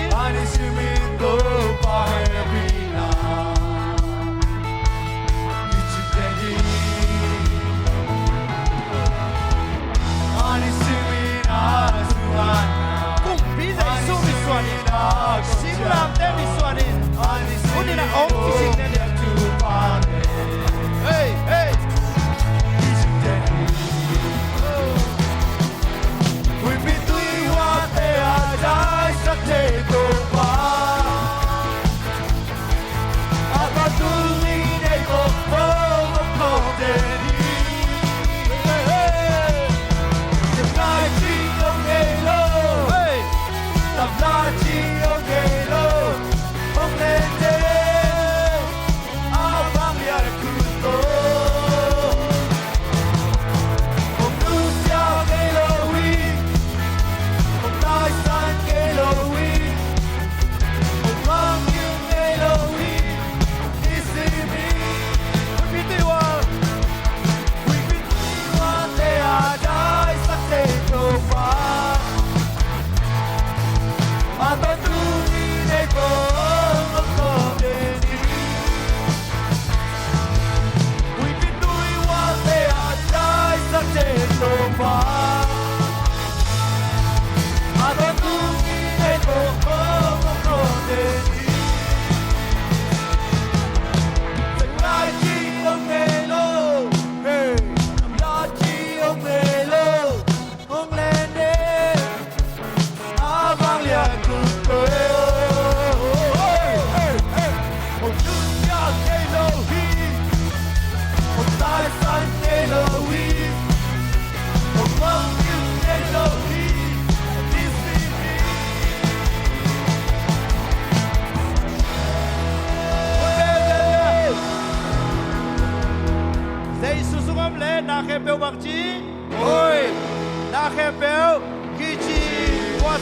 Kumpi Jesu mitsuan in, singlamteh mitsuan in, tuni-in a om kisik den. Hey, hey.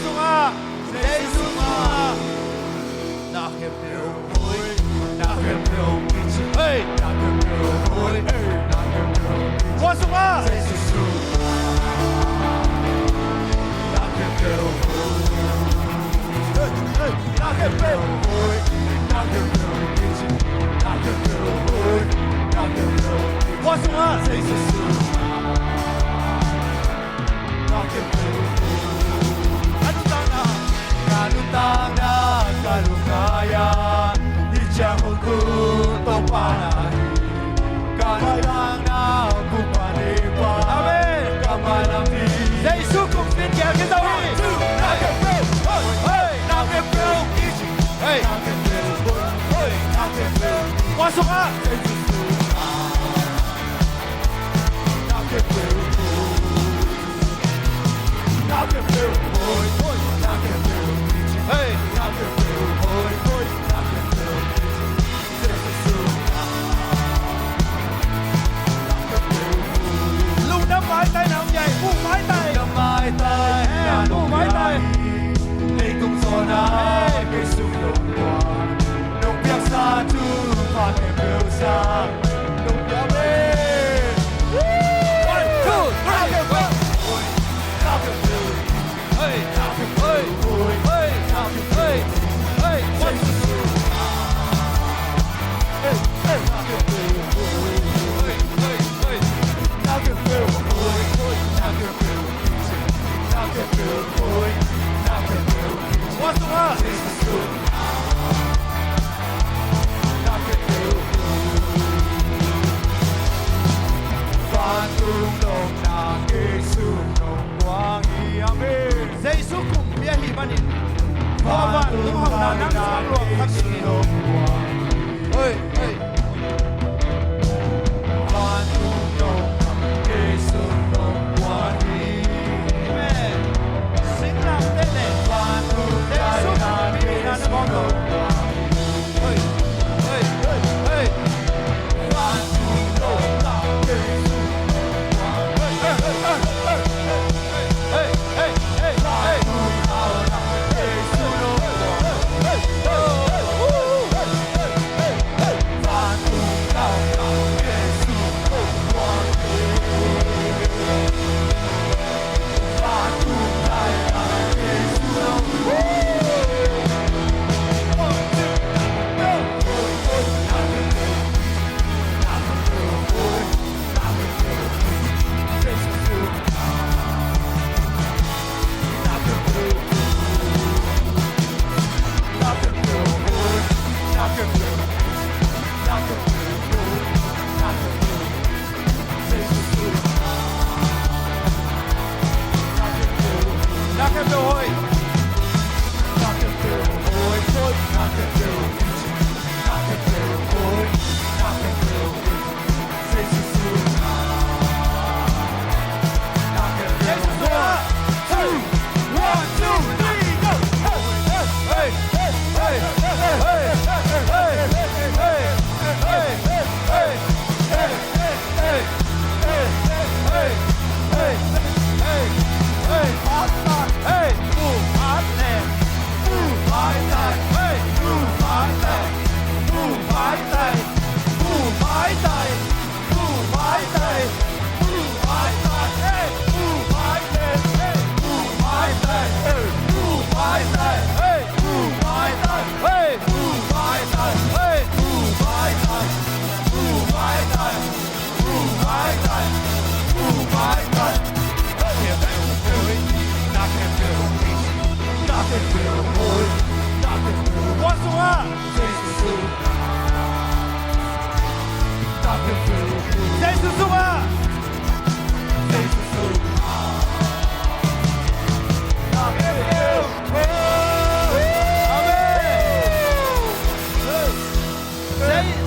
sungah, Jesu sungah. Hey. Khua sungah. Hey, hey. Khua sungah. Ka nuntakna, ka nuntakna, ka lungkaya, hih ciang hun ku Topa na hi. Ka nuntakna ku Panipa. Amen. Ka mailam hi. Jesu kum sin kiang kizo hi. Hey, hey. Hey. Khua sungah. Hey. Lungdam maitai na hong yai, mu maitai. Lungdam maitai na hong yai. Mu maitai. Leitung zawn ah kei sung nong kuan. Nong piaksa thupha khempeuh sang nong piak ve. One, two, three, four. Jesu kumpi ahih manin, tua vantung hauhna nang sang luang kha kei in. Oi, oi. Amen. Singlamteh le Jesu kumpi ahihna na mawk lo. Oi, oi, oi, oi.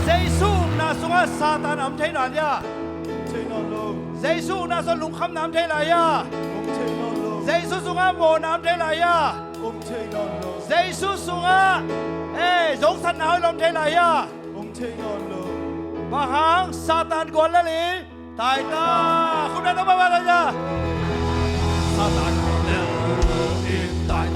Jesu umna sungah Satan a om thei nawn hia? Om thei nawn lo. Jesu umna sungah lungkhamna om thei lai hia? Om thei nawn lo. Jesu sungah mawhna om thei lai hia? Om thei nawn lo. Jesu sungah, eh, zongsatna hoih lo om thei lai hia? Om thei nawn lo. Bang hang? Satan guallel in tai ta. Khum beng tawh bang bang ta. Satan guallel in tai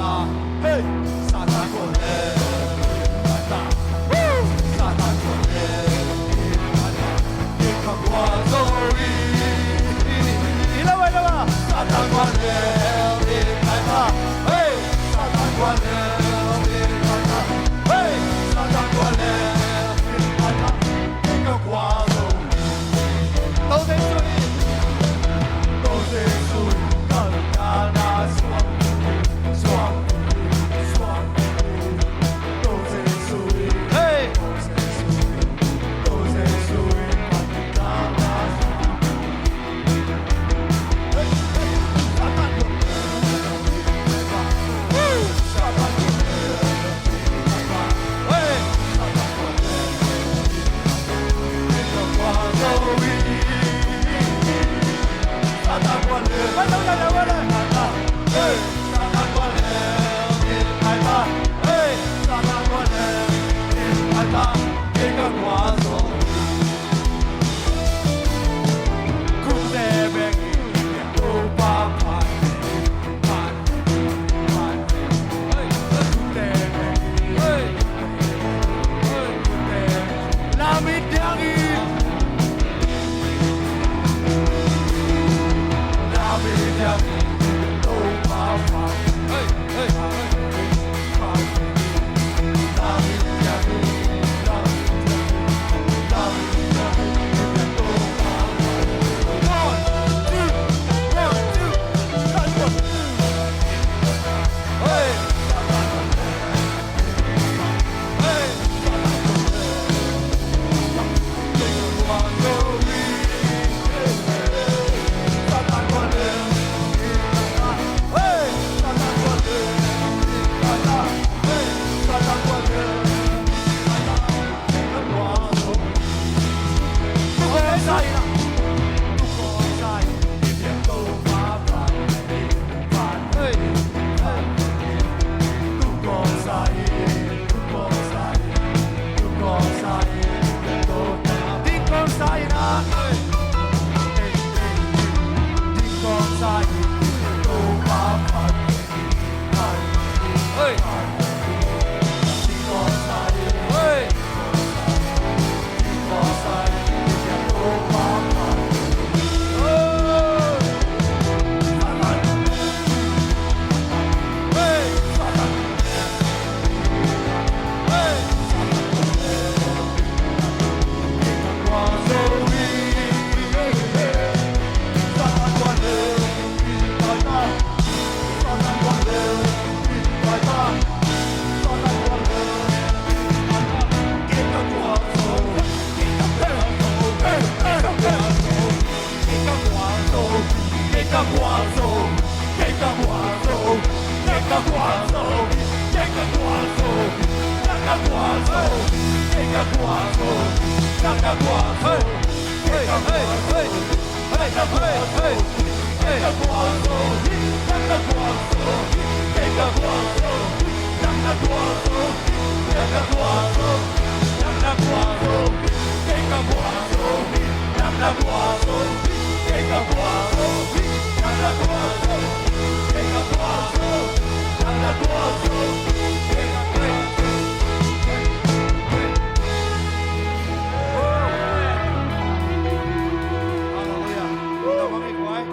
Hallelujah. Tabang i kuai.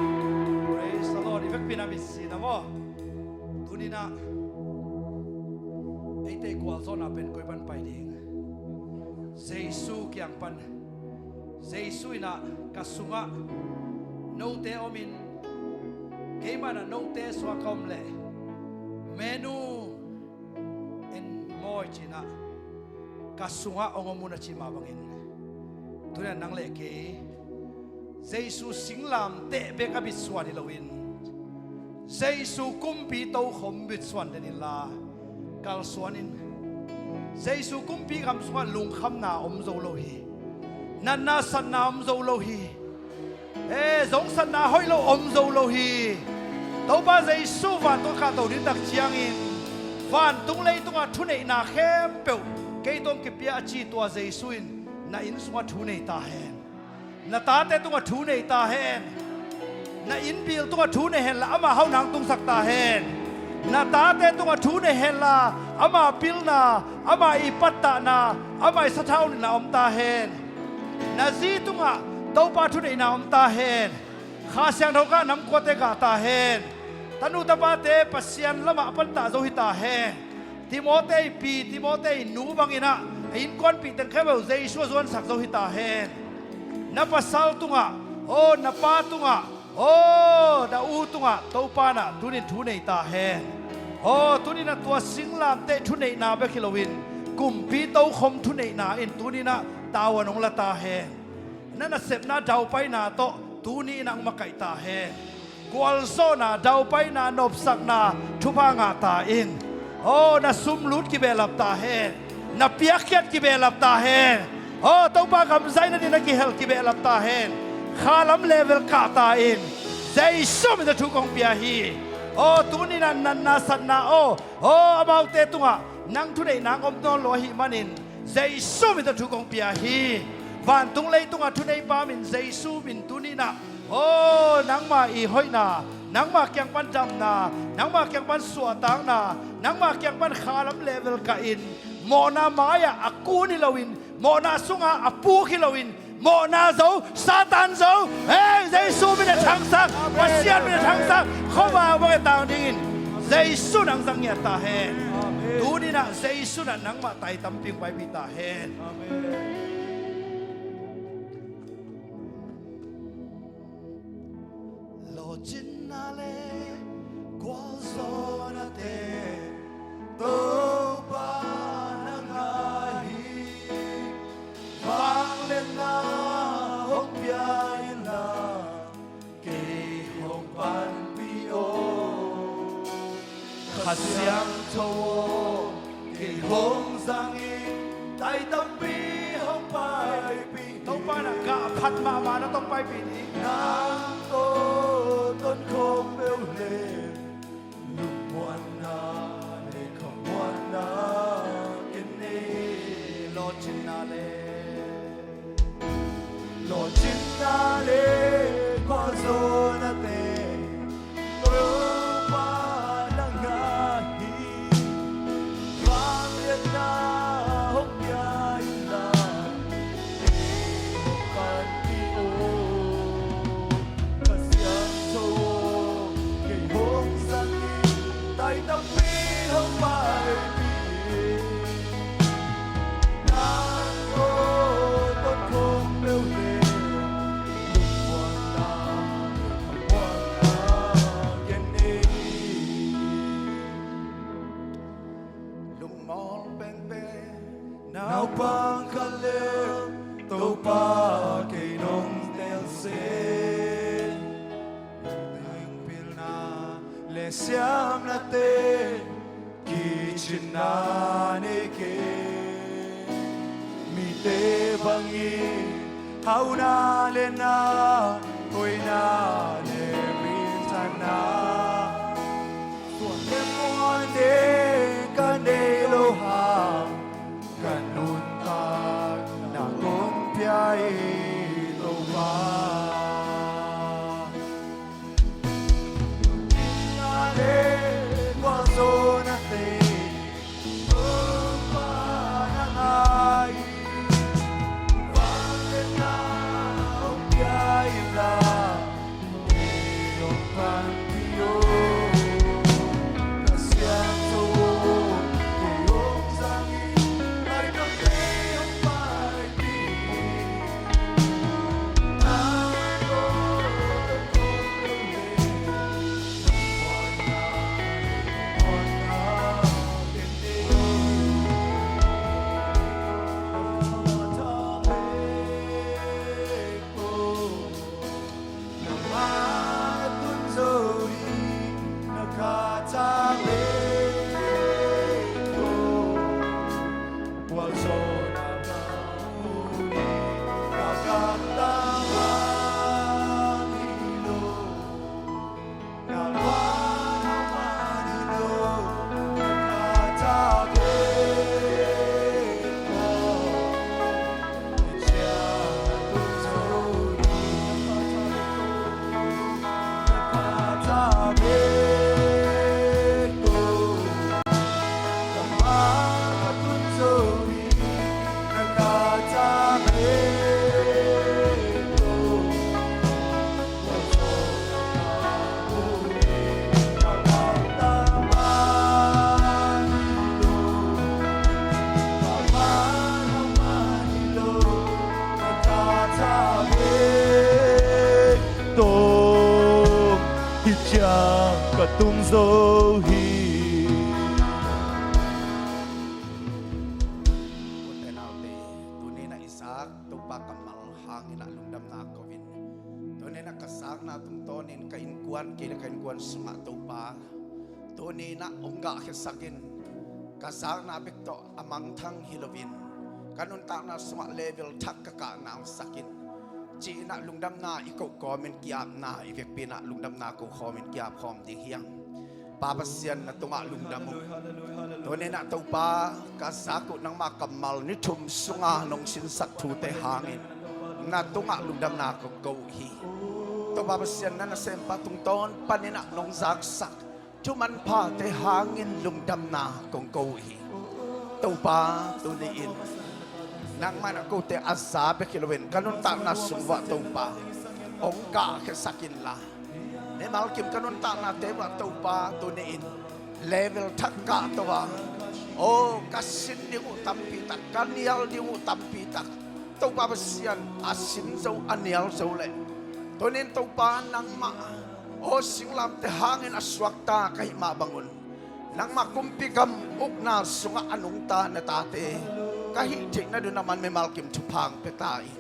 Praise the Lord. I vekpi-in a mit si na maw. Tuni-in ah eite gualzawhna pen koi pan pai ding? Jesu kiang pan. Jesu in ah ka sungah note om in, keimah in ah note sungah ka om leh menu en maw ci-in ah ka sungah hong om un a cih mah bangin, tuni-in nang le kei Jesu singlamteh bek a mitsuan hi loin, Jesu kumpi tokhom mitsuan den inla, kalsuan in. Jesu kumpi gam sungah lungkhamna om zo lo hi. Natna satna om zo lo hi. Eh, zongsatna hoih lo om zo lo hi. Topa Jesu vantung a kahto ding tak ciangin, vantung leitungah thuneihna khempeuh kei tawh kipia a ci tua Jesu in na inn sungah thu nei ta hen. Na tate tungah thu nei ta hen. Na innbil tungah thu nei hen la, amah hauh nang tungsak ta hen. Na tate tungah thu nei henla, ama pilna, ama i pattahna, ama i sathau nihna om ta hen. Na zi tungah Topa thuneihna om ta hen. Kha Siangtho kah namkuate gah ta hen. Tanu tapate Pasian lamah a pattah zo hi ta hen. Timote pi, Timote nu bangin ah a innkuanpih teng khempeuh Jesu a zuansak zo hi ta hen. Na pasal tungah, aw, na pa tungah, aw, na u tungah Topa in ah tunin thu nei ta hen. Aw, tunin ah tua singlamteh thuneihna bek hi loin kumpi tokhom thuneihna in tunin ah tavuan hong la ta hen. Na nasepna daupaina tawh tuni in ah hong makaih ta hen. Gualzawhna, daupaina, nopsakna thupha ngah ta in. Aw, na sum lut kibehlap ta hen. Na piakkhiat kibehlap ta hen. Aw, Topa gam zaina dingin na kihel kibehlap ta hen. Kha lam level kah ta in. Jesu min tawh thu kong pia hi. Aw, tuni in ah natna satna, aw, aw, amaute tungah nang thuneihna hong om nawn lo ahih manin Jesu min tawh thu kong pia hi. Vantung leitungah thuneipa min Jesu min tuni in ah, aw, nangma i hoihna, nangma kiang pan damna, nangma kiang pan suahtakna, nangma kiang pan kha lam level kah in, mawhna mai-ah a kun hi loin, mawhna sungah a puk hi loin, mawhna zo, Satan zo, hei, Jesu min a thangsak, Pasian min a thangsak, khuavak bang a tang dingin Jesu in hong zang ngiat ta hen. Tuni in ah Jesu in ah nangmah tai tampi hong paipih ta hen. Lawhcinna le gualzawhnate Topa na ngah hi. Vangliatna hong pia inla, kei hong panpih o. Kha Siangtho aw, kei hong zang in, tai tampi hong paipih. Topa in ah gah phat mahmah na tawh paipih ni. Nang tawh tonkhawm peuh le, lungmuanna le khamuanna ken nei. Lawhcinna le, lawhcinna le gualzawhnate Topa na ngah hi. Vangliatna hong pia inla, kei hong panpih o. Kha Siangtho aw, kei hong zang in, tai tampi hong paipih. Nang aw, tonkhawm peuh le, lungmuanna, khamuanna ken nei. Lungmuang penpen naupang khat le, Topa kei nong telsiam. Pilna le siamnate, kicinna nei kei. Mite bangin hauna le na, hoihna le minthanna, suan le muan ding ka nei lo hang, ka nuntakna kong pia hi, Topa. Lungmuanna le gualzawhnate Topa na ngah hi. Vangliatna hong pia inla, kei hong panpih o. Kha Siangtho aw, kei hong zang in, tai tampi hong paipih. hi. Ute naute, tuni-in ah i zak Topa kammal hangin ah lungdamna ko in, tuni-in ah ka zakna tungtawnin ka innkuan, kei le ka innkuan sungah Topa tuni-in ah hong gahkhiasak in, ka zakna bek tawh a mangthang hi loin ka nuntakna sungah level thak ka kahna hong sak in, ci-in ah lungdamna i koh kawmin ki-apna, i vekpi-in ah lungdamna ko khawmin ki-ap khawm ding hi hang. Pa Pasian, na tungah lungdam uh. Tuni-in ah Topa, ka zak uh nangma kammal ni thum sunga nong sinsak thute hangin na tungah lungdamna kong ko uh hi. Topa Pasian, na nasempa tungtawn panin ah nong zaksak thu manphate hangin lungdamna kong ko uh hi. Topa, tuni-in nangmah in ah kote a za bek hi loin ka nuntakna sung uah Topa hong gahkhiasak inla, mimal kim ka nuntaknate uah Topa tuni-in level thak kahto a, aw, ka sin ding uh tampi tak, ka nial ding uh tampi tak, Topa Pasian, a sin zo a nial zo leh tuni-in Topa nangmah, aw, singlamteh hangin a suakta ka hih mah bangun nangmah kumpi gam ukna sungah a nungta na tate ka hih theihna ding a man mimal kim thupha hong pia ta in.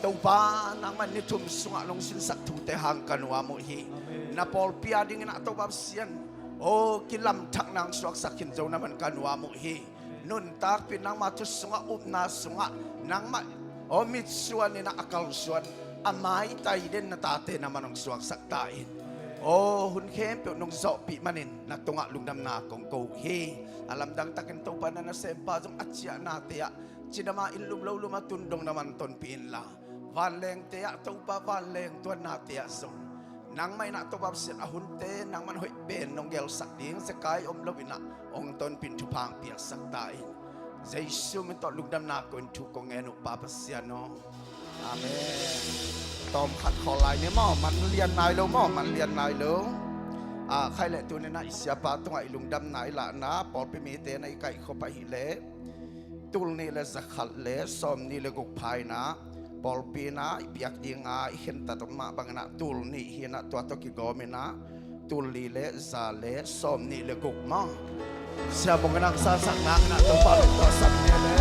Topa, nangmah in ni thum sungah nong sinsak thute hang ka nuam uh hi. Na pawlpi a dingin ah Topa Pasian, aw, kilamthakna hong suaksak khin zo na man ka nuam uh hi. Nuntakpih nangmah thu sungah, upna sungah nangmah, aw, mitsuan in ah a kalsuan, a maitai den na tate na man hong suaksak ta in. Aw, hun khempeuh nong zawhpih manin na tungah lungdamna kong ko uh hi. A lamdang takin Topa, na nasempa zong a ciahnate ah cidam a, inn lum lo lum a tun dong na man tonpih inla, vanlengte ah Topa, vanleng tuannate ah zong nangmah in ah Topa Pasian, a hunte nangmah in hoih pen nong gelsak ding, zekai om loin ah hong tonpih in thupha hong piaksak ta in. Jesu min tawh lungdamna ko in thu kong ngen uh, Pa Pasian aw. Amen. Tawm khat khawl lai ni maw, man lian nai lo maw, man lian nai lo. Ah, khai leh tuni-in ah i siapa tungah i lungdamna i lahna, pawlpi mite na i kaihkhop ahih leh tul nih le za khat le sawm nih le guk pha in ah pawlpi in ah i piak ding a i khentat mah bangin ah tul nih hi in ah tua tawh kigawm in ah tul li le za le sawm nih le guk maw. Sia Bung in ah sa sak nang in ah Topa min tawh sam ni le.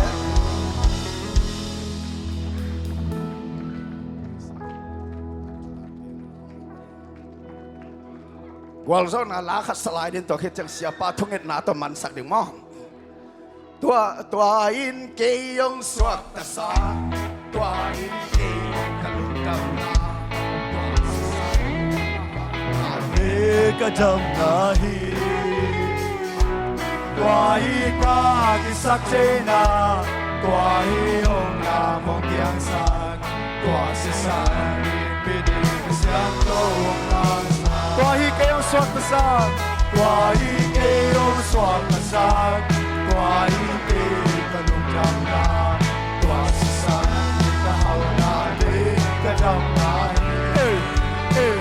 Gualzawhna la khat sa lai ding, tua khit ciang siapa thungetna tawh mansak ding maw. Tua, tua in kei hong suaktasak, tua in kei ka lungdamna, tua in ka damna hi. Tua hi ka kisak theihna, tua hi hong lam hong piangsak, tua sisan in Pasian tawh hong tangsak. Tua hi kei hong suaktasak, tua hi kei hong suaktasak, tua hi kei ka lungdamna, tua sisan in ka hauhna le ka damna hi. Ei, ei,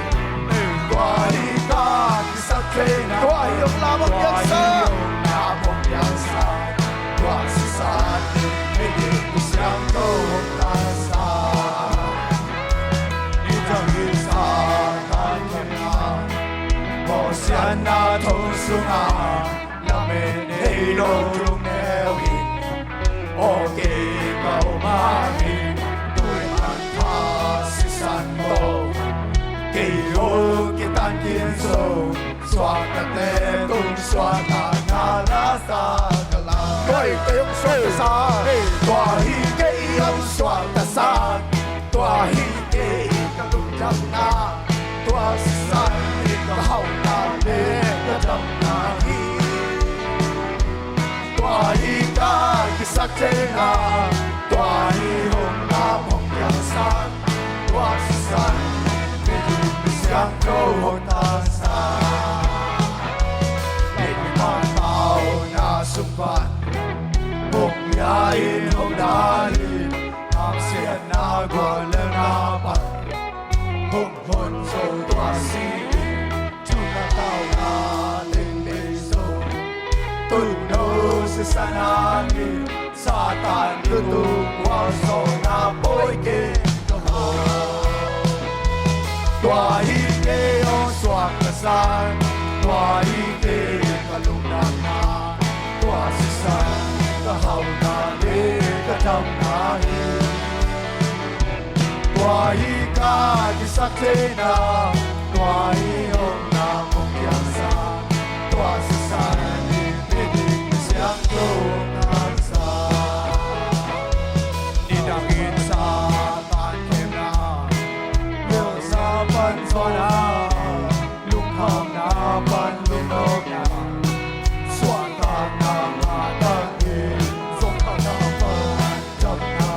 ei. Tua hi ka kisak theihna, tua hi hong lam hong piangsak, tua hi hong lam hong piangsak, tua sisan in Pasian tawh hong tangsak. Nidang in Satan kiangah, mawhsiatna thong sungah lamen nei lo lungneu in, aw kei ka om hangin tui manpha sisan tawh kei hong kitan khin zong, suaktate tung suahtakna lasa ka la. Tua hi kei hong suaktasak, tua hi kei hong suaktasak, tua hi kei ka lungdamna, tua sisan in ka hauhna le ka damna hi. Tua hi ka kisak theihna, tua hi hong lam hong piangsak, tua sisan in Pasian tawh hong tangsak. Mimal pauna sung pan hong bia in hong dal in, hamsiatna guallelhna pan hong hon zo tua si in, thunga tauna teng bei zo. Tuuno sisan hangin Satan tutu gualzawhna pawi kei ka hawm. Tua hi kei hong suaktasak, tua hi kei Tua hi hong na hong piangsak, tua sisan in midik misiangtho hong tangsak. Nidangin Satan khemna, lawhsa pan zuanna, lungkhamna pan lungnopna, suahtakna ngah tak in, zongkhalna pan damna,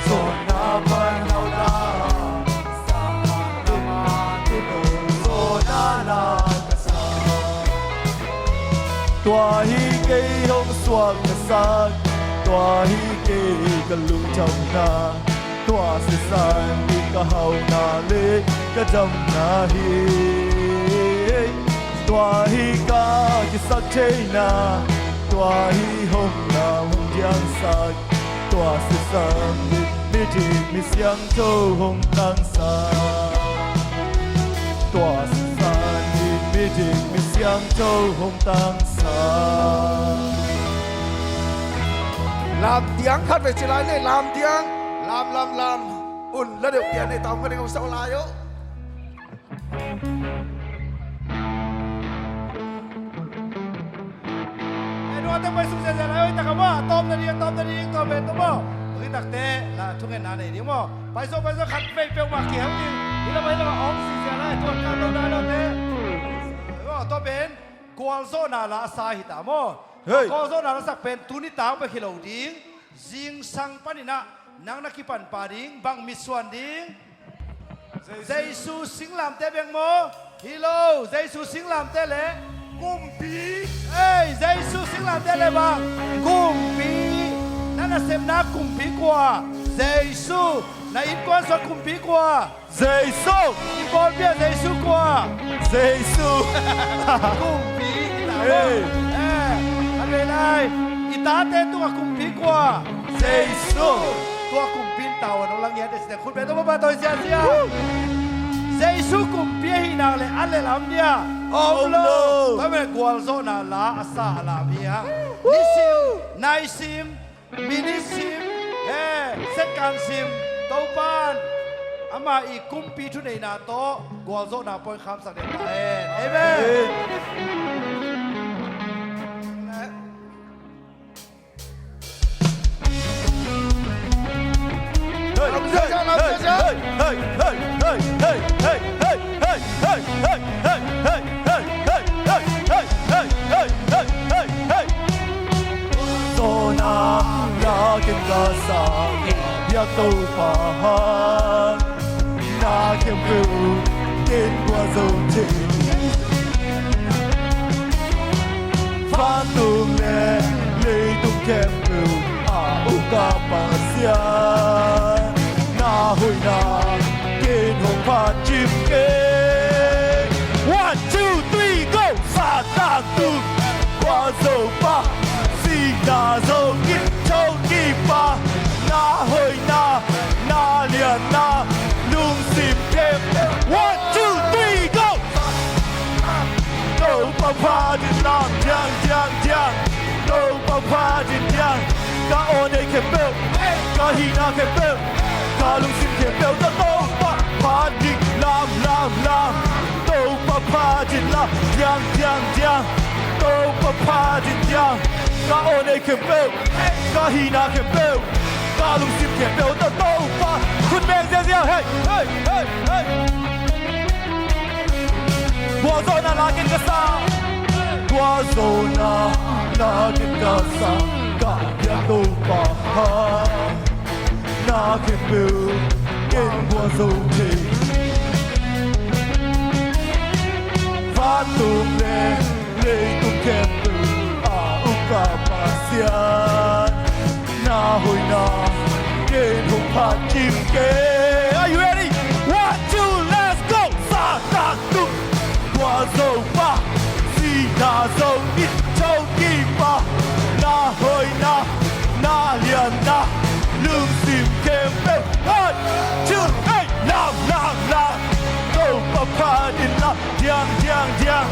zawnna pan hauhna, sangkah lam ah tuuno zawnna la ka sa. Tua hi kei hong suak ka sak, tua hi kei ka lungthamna, tua sisan in ka hauhna le ka damna hi. Tua hi ka kisak theihna, tua hi hong na hong piangsak, tua sisan in midik misiangtho hong tangsak. Tua sisan in midik misiangtho hong tangsak. Lamdiang khat vei ci lai le, lamdiang. Lam, lam, lam. Un la deuh pian nei taum ka ding hong sau lai oh. Eh, nuate pai suk ziahziah lai, oi, tak a maw, tawm na ding, tawm na ding, tawm pen tawm maw. Oi, takte la thungetna nei ding maw. Pai suk, pai suk, khat vei peuhmah kihel ding. Hi lam ah, hi lam ah, ong si ziah lai, tuan ka lo dai lote. Oi, maw, tawm pen gualzawhna la a sa hi ta maw. Hei. Gualzawhna la sak pen tuni tang bek hi lo ding. Zingsang panin ah nang na kipan pa ding, bang mitsuan ding? Jesu singlamteh bek maw? Hi lo, Jesu singlamteh le kumpi. Ei, Jesu singlamteh le bang? Kumpi. Na nasepna kumpi kua? Jesu. Na innkuan sung kumpi kua? Jesu. I pawlpi ah Jesu kua? Jesu. Kumpi i ta maw. Ei. Eh, a vei lai. I tate tungah kumpi kua? Jesu. Tua kumpi in tavuan hong la ngiat a cite khut beng tawh papa tawi ziahziah. Jesu kumpi ahih nak le a le lam dia om lo. Om lo. Tua mah gualzawhna la a sa a lam hi a. Nisim, naisim, minit sim, he, second sim, Topan ama i kumpi thuneihna tawh gualzawhna pawi khamsak den ta hen. Amen. Amen. Zona ya ken ka sa biak Topa, na khempeuh ken gualzo thei. Vantung le leitung khempeuh a uk a Pasian, na hoihna ken hong phat kim kei. One, two, three, go! Satan tung gualzo pa, sihna zo kip, thokik pa, na hoihna, na lianna, lungsim khempeuh. One, two, three, go! Topa phat in lam diang, diang, diang. Topa phat in diang. Ka aw nei khempeuh, ka hihna khempeuh, ka lungsim khempeuh tawh Topa phat in lam, lam, lam. Topa phat in lam diang, diang, diang. Topa phat in diang. Ka aw nei khempeuh, ka hihna khempeuh, ka lungsim khempeuh tawh Topa. Khut beng ziahziah, hey, hey, hey, hey. Gualzawhna la ken ka sa, gualzawhna la ken ka sa, ka biak Topa, na khempeuh ken gualzo thei. Vantung le leitung khempeuh a uk a Pasian, na hoihna ken hong phat kim kei. Are you ready? One, two, let's go! Satan tung gualzo pa, sihna zo kip, thokik pa, na hoihna, na lianna, lungsim khempeuh. One, two, hey! Lam, lam, lam. Topa phat in lam diang, diang, diang.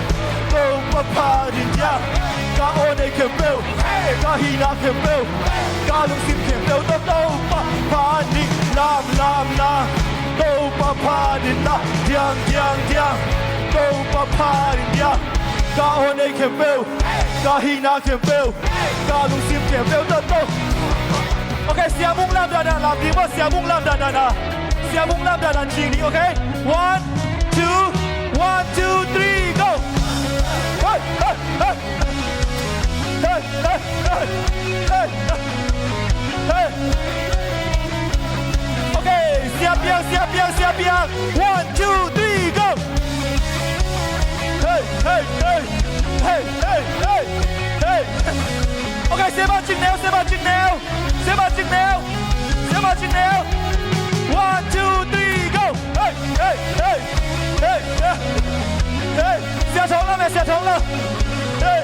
Topa phat in diang. Ka aw nei khempeuh, ka hihna khempeuh, ka lungsim khempeuh tawh Topa phat in lam, lam, lam. Topa phat in la, diang, diang, diang. Topa phat in diang. Ka aw nei khempeuh, ka hihna khempeuh, ka lungsim khempeuh tawh, tawh. Okay, Sia Mung lam dandan lam ding maw, Sia Mung lam dandan a. Sia Mung lam dandan cing ding, okay? One, two, one, two, three, go. Hey, hey, hey. Hey, hey, hey. Hey, hey. Okay, Sia Piang, Sia Piang, Sia Piang. One, two, three, go. Hey, hey, hey. Hey, hey, hey. Hey. Okay, Sia Mah Cing Neu, Sia Mah Cing Neu. Sia Mah Cing Neu. Sia Mah Cing Neu. One, two, three, go. Hey, hey, hey. Hey, hey. Hey. Sia Thawng Lam, eh, Sia Thawng Lam. Hey,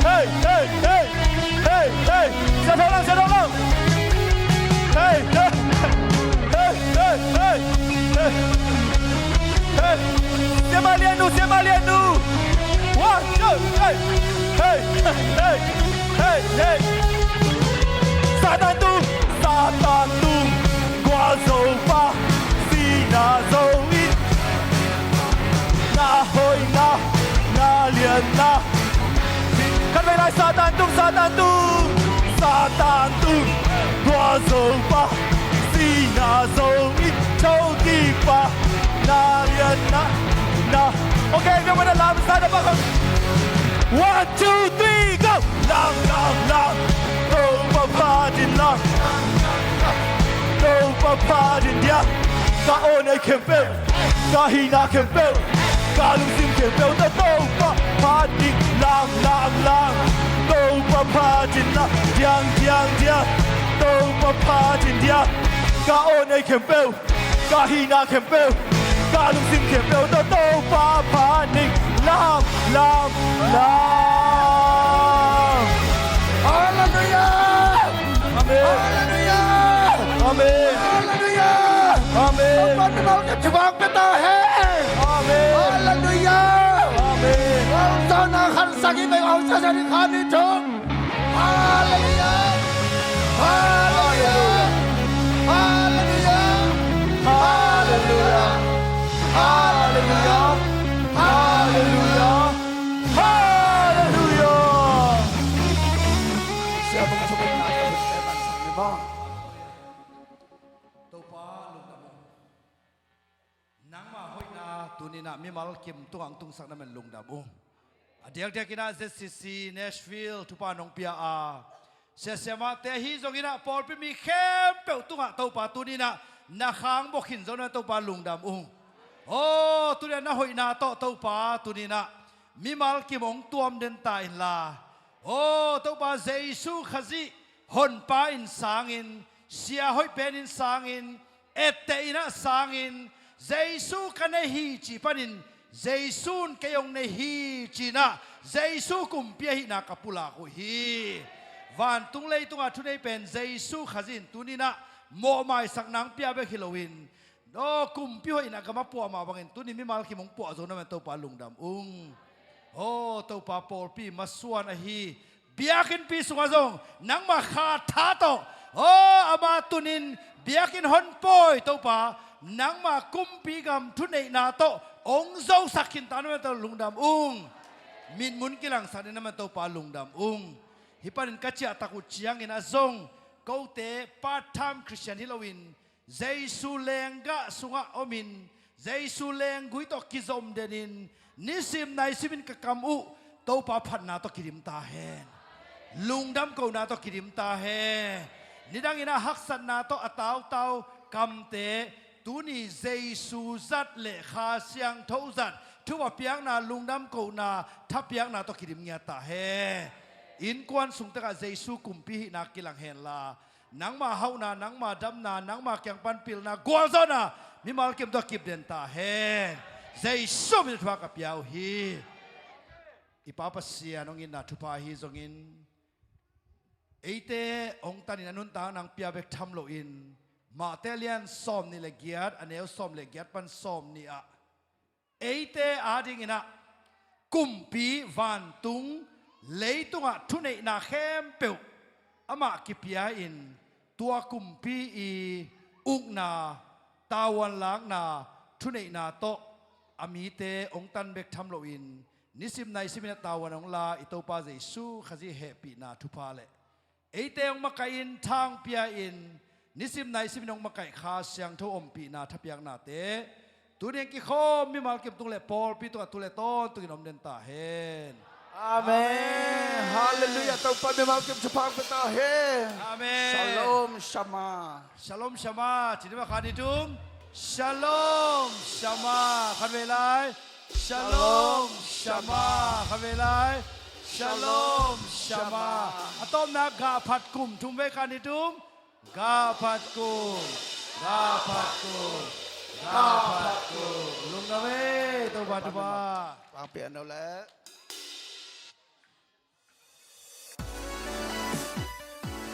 hey, hey, hey. Hey, hey. Sia Thawng Lam, Sia Thawng Lam. Hey, hey. Hey, hey, hey. Hey. Hey. Sia Mah Lian Nu, Sia Mah Lian Nu. One, two, hey. Hey, hey, hey. Hey, hey. Satan tung, Satan tung, gualzo pa, sihna zo in, na hoihna, na lianna. Khatvei lai, Satan tung, Satan tung, Satan tung, gualzo pa, sihna zo in, choki pa, na lianna, na. Okay, everyone, lam sa da ba. One, two, three, go. Lang, lang, lang. Topa phat in lang. Topa phat in diang. Ka aw nei khempeuh, ka hihna khempeuh, ka lungsim khempeuh tawh Topa phat in lang, lang, lang. Topa phat in lang. Diang, diang, diang. Topa phat in diang. Ka aw nei khempeuh, ka hihna khempeuh, ka lungsim khempeuh tawh Topa phat in lang, lang, lang. Halleluiah! Amen. Halleluiah! Amen. Halleluiah! Amen. Topa mimal ka thupha pia ta hen. Amen. Halleluiah! Amen. Gualzawhna khansak i bei aw sa sa ni khan ni thum. Halleluiah! Halleluiah! Halleluiah! Halleluiah! Halleluiah! Halleluiah! Halleluiah! Sia Mung thupha pia ta hen. Topa lungdam ung. Nangmah hoihna tuni-in ah mimal kim tungah hong tungsak na man lungdam ung. A diakdiakin ah Z C C Nashville thupha nong pia a, sia siamahte ahi zongin ah pawlpi mi khempeuh tungah Topa tuni-in ah na khang bawh khin zo na Topa lungdam ung. Aw, tuni-in ah na hoihna tawh Topa tuni-in ah mimal kim hong tuam den ta inla, aw Topa Jesu Khazih honpa in sangin, sia hoih pen in sangin, etteh in ah sangin, Jesu ka nei hi cih panin Jesu in kei hong nei hi ci-in ah Jesu kumpi ahihna ka pulak uh hi. Vantung leitungah thunei pen Jesu Khazih in tuni-in ah mawhmaisakna hong pia bek hi loin, aw kumpi hoihna gam a puah mah bangin tuni mimal kim hong puah zo na man Topa lungdam ung. Aw Topa pawlpi masuan ahi biakinnpi sungah zong nangmah kha tha tawh, aw ama tunin biakinn hong pawi Topa, nangmah kumpi gam thuneihna tawh hong zosak khin ta na man Topa lungdam ung. Mitmun kilangsak ni na man Topa lungdam ung. Hih panin ka ciahtak uh ciangin ah zong kote part time Christian hi loin Jesu lenggah sungah omin, Jesu lenggui tawh kizom denin, nisim naisimin ka kam uh Topa phatna tawh kidim ta hen. Lungdam kohna tawh kidim ta hen. Nidangin ah haksatna tawh a tautau kamte tuni Jesu zat le Kha Siangtho zat thupha piakna, lungdam kohna, thapiakna tawh kidim ngiat ta hen. Innkuan sungtakah Jesu kumpi hihna kilang henla, nangma hauhna, nangma damna, nangma kiang pan pilna, gualzawhna mimal kim tawh kip den ta hen. Jesu min thupha ka pia uh hi. I Pa Pasian hong itna thupha ahi zongin eite hong tanin a nuntakna hong pia bek tham loin Mate lian sawm nih le giat, a neu sawm le giat pan sawm nih ah eite adingin ah kumpi vantung leitungah thuneihna khempeuh amah kipia-in tua kumpi i ukna tavuan lakna thuneihna tawh a mite hong tan bek tham loin nisim naisimin a tavuan hong la i Topa Jesu Khazih hehpihna thupha le eite hong makaih in thangpia in nisim naisimin hong makaih Kha Siangtho ompihna thapiaknate tuni hong kikhawm mimal kim tung le pawlpi tungah tu le tawntung in om den ta hen. Amen. Halleluiah. Topa mimal kim thupha pia ta hen. Amen. Shalom Shama. Shalom Shama. Cih ding mah khat ni tum. Shalom Shama. Khat vei lai. Shalom Shama. Khat vei lai. Shalom Shama. A tawpna gah phat kum thum vei khat ni tum. Gah phat kum. Gah phat kum. Gah phat kum. Lungdam ei. Topa thupha. Pangpih a no le.